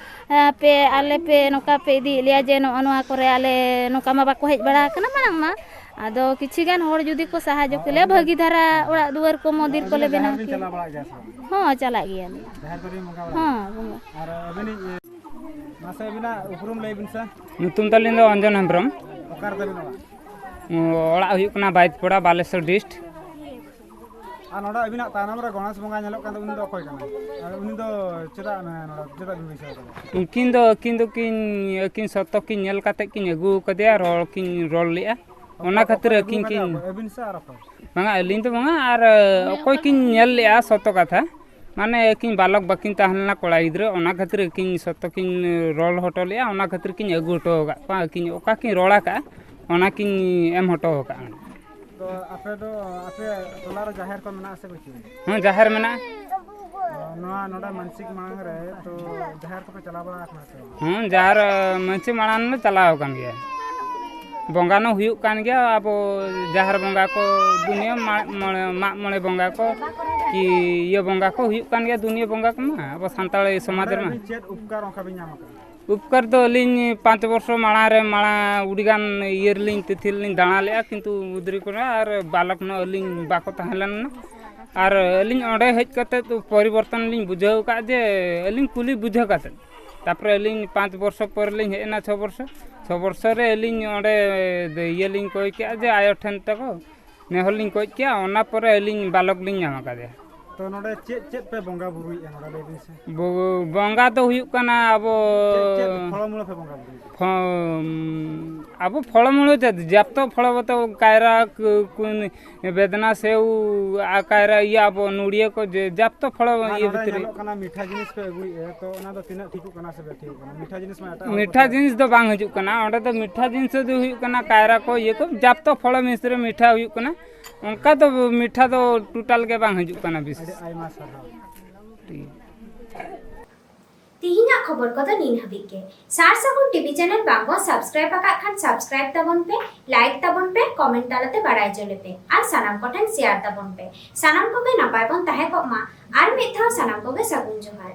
ᱮ, ᱯᱮ, ᱟᱞᱮ ᱯᱮ ᱱᱚᱝᱠᱟ ᱯᱮ ᱤᱫᱤᱭᱮᱫ ᱞᱮᱭᱟ ᱡᱮ ᱱᱚᱜᱼᱚ ᱱᱚᱣᱟ ᱠᱚᱨᱮ ᱟᱞᱮ ᱱᱚᱝᱠᱟ ᱢᱟ ᱵᱟᱠᱚ ᱦᱮᱡ ᱵᱟᱲᱟ ᱟᱠᱟᱱᱟ ᱢᱟᱲᱟᱝ ᱢᱟ, ᱟᱫᱚ ᱠᱤᱪᱷᱤ ᱜᱟᱱ ᱦᱚᱲ ᱡᱩᱫᱤ ᱠᱚ ᱥᱟᱦᱟᱡᱽᱡᱚ ᱠᱮᱞᱮᱭᱟ, ᱵᱷᱟᱹᱜᱤ ᱫᱷᱟᱨᱟ ᱚᱲᱟᱜ ᱫᱩᱣᱟᱹᱨ ᱠᱚ ᱢᱚᱱᱫᱤᱨ ᱟᱹᱵᱤᱱ ᱠᱚᱞᱮ ᱫᱚ ᱡᱟᱦᱮᱨ ᱵᱮᱱᱟᱣ ᱵᱤᱱ ᱠᱮᱭᱟ᱾ ᱪᱟᱞᱟᱣ ᱵᱟᱲᱟᱜ ᱜᱮᱭᱟ ᱥᱮ ᱵᱟᱝ? ᱦᱚᱸ, ᱪᱟᱞᱟᱜ ᱜᱮᱭᱟᱞᱮ᱾ ᱡᱟᱦᱮᱨ ᱫᱚᱵᱤᱱ ᱵᱚᱸᱜᱟ ᱵᱟᱲᱟᱜ ᱦᱚᱸ, ᱜᱮᱭᱟ? ᱵᱚᱸᱜᱟ᱾ ᱟᱨ ᱟᱹᱵᱤᱱᱤᱡ, ᱮ, ᱢᱟᱥᱮ ᱟᱹᱵᱤᱱᱟᱜ ᱩᱯᱨᱩᱢ ᱞᱟᱹᱭ ᱵᱤᱱ ᱥᱮ? ᱧᱩᱛᱩᱢ ᱛᱟᱹᱞᱤᱧ ᱫᱚ ᱚᱧᱡᱚᱱ ᱦᱮᱢᱵᱨᱚᱢ᱾ ᱚᱠᱟ ᱨᱮ ᱛᱟᱹᱵᱤᱱ ᱚᱲᱟᱜ? ᱚᱲᱟᱜ ᱦᱩᱭᱩᱜ ᱠᱟᱱᱟ ᱵᱟᱭᱤᱛᱯᱚᱲᱟ, ᱵᱟᱞᱮᱥᱚᱨ ᱰᱤᱥᱴ᱾ ᱟᱨ ᱱᱚᱰᱮ ᱟᱹᱵᱤᱱᱟᱜ ᱛᱟᱭᱱᱚᱢ ᱨᱮ ᱜᱚᱬᱮᱥ ᱵᱚᱸᱜᱟ ᱧᱮᱞᱚᱜ ᱠᱟᱱ ᱫᱚ, ᱩᱱᱤ ᱫᱚ ᱚᱠᱚᱭ ᱠᱟᱱᱟᱭ? ᱟᱨ ᱩᱱᱤ ᱫᱚ ᱪᱮᱫᱟᱜ ᱱᱚᱰᱮ, ᱪᱮᱫᱟᱜ ᱵᱤᱱ ᱵᱟᱹᱭᱥᱟᱹᱣ ᱠᱟᱫᱟ? ᱩᱱᱠᱤᱱ ᱫᱚ, ᱟᱹᱠᱤᱱ ᱫᱚᱠᱤᱱ, ᱟᱹᱠᱤᱱ ᱥᱚᱛᱚ ᱠᱤᱱ ᱧᱮᱞ ᱠᱟᱛᱮ ᱠᱤᱱ ᱟᱹᱜᱩ ᱟᱠᱟᱫᱮᱭᱟ, ᱨᱚᱲ ᱠᱤᱱ ᱨᱚᱲ ᱞᱮᱫᱼᱟ᱾ ᱚᱱᱟ ᱚᱠᱚᱭ ᱠᱷᱟᱹᱛᱤᱨ ᱠᱚ ᱟᱹᱜᱩ ᱟᱹᱠᱤᱱ ᱠᱤᱱ ᱟᱠᱟᱫᱮᱭᱟ? ᱟᱹᱵᱤᱱ ᱥᱮ ᱟᱨ ᱚᱠᱚᱭ? ᱵᱟᱝᱟ, ᱟᱹᱞᱤᱧ ᱫᱚ ᱵᱟᱝᱟ, ᱟᱨ ᱚᱠᱚᱭ ᱠᱤᱱ ᱧᱮᱞ ᱞᱮᱫᱼᱟ, ᱥᱚᱛᱚ ᱠᱟᱛᱷᱟ, ᱢᱟᱱᱮ ᱟᱹᱠᱤᱱ ᱵᱟᱞᱚᱠ ᱵᱟᱹᱠᱤᱱ ᱛᱟᱦᱮᱸ ᱞᱮᱱᱟ ᱠᱚᱲᱟ ᱜᱤᱫᱽᱨᱟᱹ, ᱚᱱᱟ ᱠᱷᱟᱹᱛᱤᱨ ᱟᱹᱠᱤᱱ ᱥᱚᱛᱚ ᱠᱤᱱ ᱨᱚᱲ ᱦᱚᱴᱚ ᱞᱮᱫᱼᱟ, ᱚᱱᱟ ᱠᱷᱟᱹᱛᱤᱨ ᱠᱤᱱ ᱟᱹᱜᱩ ᱦᱚᱴᱚ ᱟᱠᱟᱫ ᱠᱚᱣᱟ᱾ ᱟᱹᱠᱤᱱ ᱚᱠᱟ ᱠᱤᱱ ᱨᱚᱲ ᱟᱠᱟᱫᱼᱟ, ᱚᱱᱟ ᱠᱤᱱ ᱮᱢ ᱦᱚᱴᱚ ᱟᱠᱟᱫᱼᱟ᱾ ᱛᱚ ᱟᱯᱮ ᱫᱚ, ᱟᱯᱮ ᱴᱚᱞᱟ ᱨᱮ ᱡᱟᱦᱮᱨ ᱠᱚ ᱢᱮᱱᱟᱜᱼᱟ ᱥᱮ ᱵᱟᱹᱪᱩᱜ? ᱦᱮᱸ, ᱡᱟᱦᱮᱨ ᱢᱮᱱᱟᱜᱼᱟ᱾ ᱛᱚ ᱱᱚᱣᱟ ᱱᱚᱰᱮ ᱢᱟᱱᱥᱤᱠ ᱢᱟᱲᱟᱝ ᱨᱮ, ᱛᱚ ᱡᱟᱦᱮᱨ ᱠᱚᱯᱮ ᱪᱟᱞᱟᱣ ᱵᱟᱲᱟ ᱟᱠᱟᱱᱟ ᱥᱮ ᱵᱟᱝ? ᱦᱮᱸ, ᱡᱟᱦᱮᱨ, ᱢᱟᱹᱡᱷᱤ ᱢᱟᱲᱟᱝ ᱞᱮ ᱪᱟᱞᱟᱣ ᱟᱠᱟᱱ ᱜᱮᱭᱟ᱾ ᱵᱚᱸᱜᱟ ᱱᱚ ᱦᱩᱭᱩᱜ ᱠᱟᱱ ᱜᱮᱭᱟ, ᱟᱵᱚ ᱡᱟᱦᱮᱨ ᱵᱚᱸᱜᱟ ᱠᱚ, ᱫᱩᱱᱤᱭᱟᱹ ᱢᱟᱜ ᱢᱚᱬᱮ, ᱢᱟᱜ ᱢᱚᱬᱮ ᱵᱚᱸᱜᱟ ᱠᱚ, ᱠᱤ ᱤᱭᱟᱹ ᱵᱚᱸᱜᱟ ᱠᱚ ᱦᱩᱭᱩᱜ ᱠᱟᱱ ᱜᱮᱭᱟ, ᱫᱩᱱᱤᱭᱟᱹ ᱵᱚᱸᱜᱟ ᱠᱚᱢᱟ ᱟᱵᱚ ᱥᱟᱱᱛᱟᱲ ᱥᱚᱢᱟᱡᱽ ᱱᱚᱰᱮ ᱨᱮᱢᱟ᱾ ᱟᱹᱵᱤᱱ ᱪᱮᱫ ᱩᱯᱠᱟᱨ ᱚᱱᱠᱟ ᱵᱤᱱ ᱧᱟᱢ ᱟᱠᱟᱫᱟ? ᱩᱯᱠᱟᱨ ᱫᱚ ᱟᱹᱞᱤᱧ ᱯᱟᱸᱪ ᱵᱚᱨᱥᱚ ᱢᱟᱲᱟᱝ ᱨᱮ, ᱢᱟᱲᱟᱝ ᱟᱹᱰᱤᱜᱟᱱ ᱤᱭᱟᱹ ᱨᱮᱞᱤᱧ, ᱛᱤᱛᱷᱤ ᱨᱮᱞᱤᱧ ᱫᱟᱬᱟ ᱞᱮᱫᱼᱟ, ᱠᱤᱱᱛᱩ ᱜᱤᱫᱽᱨᱟᱹ ᱠᱚᱨᱮ ᱟᱨ ᱵᱟᱞᱚᱠ ᱱᱚ ᱟᱹᱞᱤᱧ ᱵᱟᱠᱚ ᱛᱟᱦᱮᱸ ᱞᱮᱱᱟ᱾ ᱟᱨ ᱟᱹᱞᱤᱧ ᱚᱸᱰᱮ ᱦᱮᱡ ᱠᱟᱛᱮᱫ ᱯᱚᱨᱤᱵᱚᱨᱛᱚᱱ ᱞᱤᱧ ᱵᱩᱡᱷᱟᱹᱣ ᱟᱠᱟᱫ ᱡᱮ ᱟᱹᱞᱤᱧ ᱠᱩᱞᱤ ᱵᱩᱡᱷᱟᱹᱣ ᱠᱟᱛᱮᱫ, ᱛᱟᱨᱯᱚᱨᱮ ᱟᱹᱞᱤᱧ ᱯᱟᱸᱪ ᱵᱚᱨᱥᱚ ᱯᱚᱨᱮ ᱞᱤᱧ ᱦᱮᱡ ᱮᱱᱟ, ᱪᱷᱚ ᱵᱚᱨᱥᱚ, ᱪᱷᱚ ᱵᱚᱨᱥᱚ ᱨᱮ ᱟᱹᱞᱤᱧ ᱚᱸᱰᱮ ᱤᱭᱟᱹ ᱞᱤᱧ ᱠᱚᱭ ᱠᱮᱫᱼᱟ ᱡᱮ ᱟᱭᱳ ᱴᱷᱮᱱ ᱛᱟᱠᱚ ᱱᱮᱦᱚᱨ ᱞᱤᱧ ᱠᱚᱭ ᱠᱮᱫᱼᱟ, ᱚᱱᱟ ᱯᱚᱨᱮ ᱟᱹᱞᱤᱧ ᱵᱟᱞᱚᱠ ᱞᱤᱧ ᱧᱟᱢ ᱟᱠᱟᱫᱮᱭᱟ᱾ ᱛᱚ ᱱᱚᱰᱮ ᱪᱮᱫ ᱪᱮᱫ ᱯᱮ ᱵᱚᱸᱜᱟ ᱵᱩᱨᱩᱭᱮᱫᱼᱟ ᱱᱚᱰᱮ, ᱞᱟᱹᱭ ᱵᱤᱱ ᱥᱮ? ᱵᱚ-, ᱵᱚᱸᱜᱟ ᱫᱚ ᱦᱩᱭᱩᱜ ᱠᱟᱱᱟ ᱟᱵᱚ ᱪᱮᱫ ᱪᱮᱫ ᱯᱷᱚᱞᱚᱢᱩᱞ ᱯᱮ ᱵᱚᱸᱜᱟ ᱵᱩᱨᱩᱭᱮᱫᱼᱟ? ᱯᱷᱚ-, ᱟᱵᱚ ᱯᱷᱚᱞᱚᱢᱩᱞ ᱪᱮᱫ, ᱡᱟᱯᱛᱚ ᱯᱷᱚᱞ ᱵᱚᱛᱚ ᱠᱟᱭᱨᱟ, ᱠᱩ-, ᱠᱩ-, ᱵᱮᱫᱽᱱᱟ, ᱥᱮᱣ, ᱟ, ᱠᱟᱭᱨᱟ, ᱤᱭᱟᱹ, ᱟᱵᱚ ᱱᱚᱲᱤᱭᱟᱹ ᱠᱚ ᱡᱮ ᱡᱟᱯᱛᱚ ᱯᱷᱚᱞ ᱟᱨ ᱤᱭᱟᱹ ᱱᱚᱰᱮ ᱵᱷᱤᱛᱨᱤ᱾ ᱧᱮᱞᱚᱜ ᱠᱟᱱᱟ ᱢᱤᱴᱷᱟ ᱡᱤᱱᱤᱥ ᱯᱮ ᱟᱹᱜᱩᱭᱮᱫᱼᱟ, ᱛᱚ ᱚᱱᱟ ᱫᱚ ᱛᱤᱱᱟᱹᱜ ᱴᱷᱤᱠᱚᱜ ᱠᱟᱱᱟ ᱥᱮ ᱵᱟᱝ ᱴᱷᱤᱠᱚᱜ ᱠᱟᱱᱟ? ᱢᱤᱴᱷᱟ ᱡᱤᱱᱤᱥ ᱢᱟ ᱮᱴᱟᱜ ᱦᱚᱲ ᱠᱚ ᱢᱤᱴᱷᱟ ᱪᱟᱥ ᱡᱤᱱᱤᱥ ᱫᱚ ᱵᱟᱝ ᱦᱤᱡᱩᱜ ᱠᱟᱱᱟ᱾ ᱚᱸᱰᱮ ᱫᱚ ᱢᱤᱴᱷᱟ ᱡᱤᱱᱤᱥ ᱫᱚ ᱦᱩᱭᱩᱜ ᱠᱟᱱᱟ ᱠᱟᱭᱨᱟ ᱠᱚ, ᱤᱭᱟᱹ ᱠᱚ, ᱡᱟᱯᱛᱚ ᱯᱷᱚᱞ ᱢᱤᱥᱨᱮ ᱢᱤᱴᱷᱟ ᱦᱩᱭᱩᱜ ᱠᱟᱱᱟ᱾ ᱚᱱᱠᱟ ᱫᱚ ᱢᱤᱴᱷᱟ ᱫᱚ ᱴᱳᱴᱟᱞ ᱜᱮ ᱵᱟᱝ ᱦᱤᱡᱩᱜ ᱠᱟᱱᱟ ᱵᱮᱥ᱾ ᱟᱹᱰᱤ ᱟᱭᱢᱟ ᱥᱟᱨᱦᱟᱣ᱾ ᱴᱷᱤᱠ᱾ ᱛᱤᱦᱤᱧᱟᱜ ᱠᱷᱚᱵᱚᱨ ᱠᱚᱫᱚ ᱱᱤᱱ ᱦᱟᱹᱵᱤᱡ ᱜᱮ᱾ ᱥᱟᱨ ᱥᱟᱹᱜᱩᱱ ᱴᱤᱵᱷᱤ ᱪᱮᱱᱮᱞ ᱵᱟᱝ ᱵᱚᱱ ᱥᱟᱵᱥᱠᱨᱟᱭᱤᱵ ᱟᱠᱟᱫ ᱠᱷᱟᱱ ᱥᱟᱵᱥᱠᱨᱟᱭᱤᱵ ᱛᱟᱵᱚᱱ ᱯᱮ, ᱞᱟᱭᱤᱠ ᱛᱟᱵᱚᱱ ᱯᱮ, ᱠᱚᱢᱮᱱᱴ ᱛᱟᱞᱟᱛᱮ ᱵᱟᱲᱟᱭ ᱦᱚᱪᱚ ᱞᱮᱯᱮ ᱟᱨ ᱥᱟᱱᱟᱢ ᱠᱚᱴᱷᱮᱱ ᱥᱮᱭᱟᱨ ᱛᱟᱵᱚᱱ ᱯᱮ᱾ ᱥᱟᱱᱟᱢ ᱠᱚᱜᱮ ᱱᱟᱯᱟᱭ ᱵᱚᱱ ᱛᱟᱦᱮᱸ ᱠᱚᱜ ᱢᱟ᱾ ᱟᱨ ᱢᱤᱫ ᱫᱷᱟᱣ ᱥᱟᱱᱟᱢ ᱠᱚᱜᱮ ᱥᱟᱹᱜᱩᱱ ᱡᱚᱦᱟᱨ᱾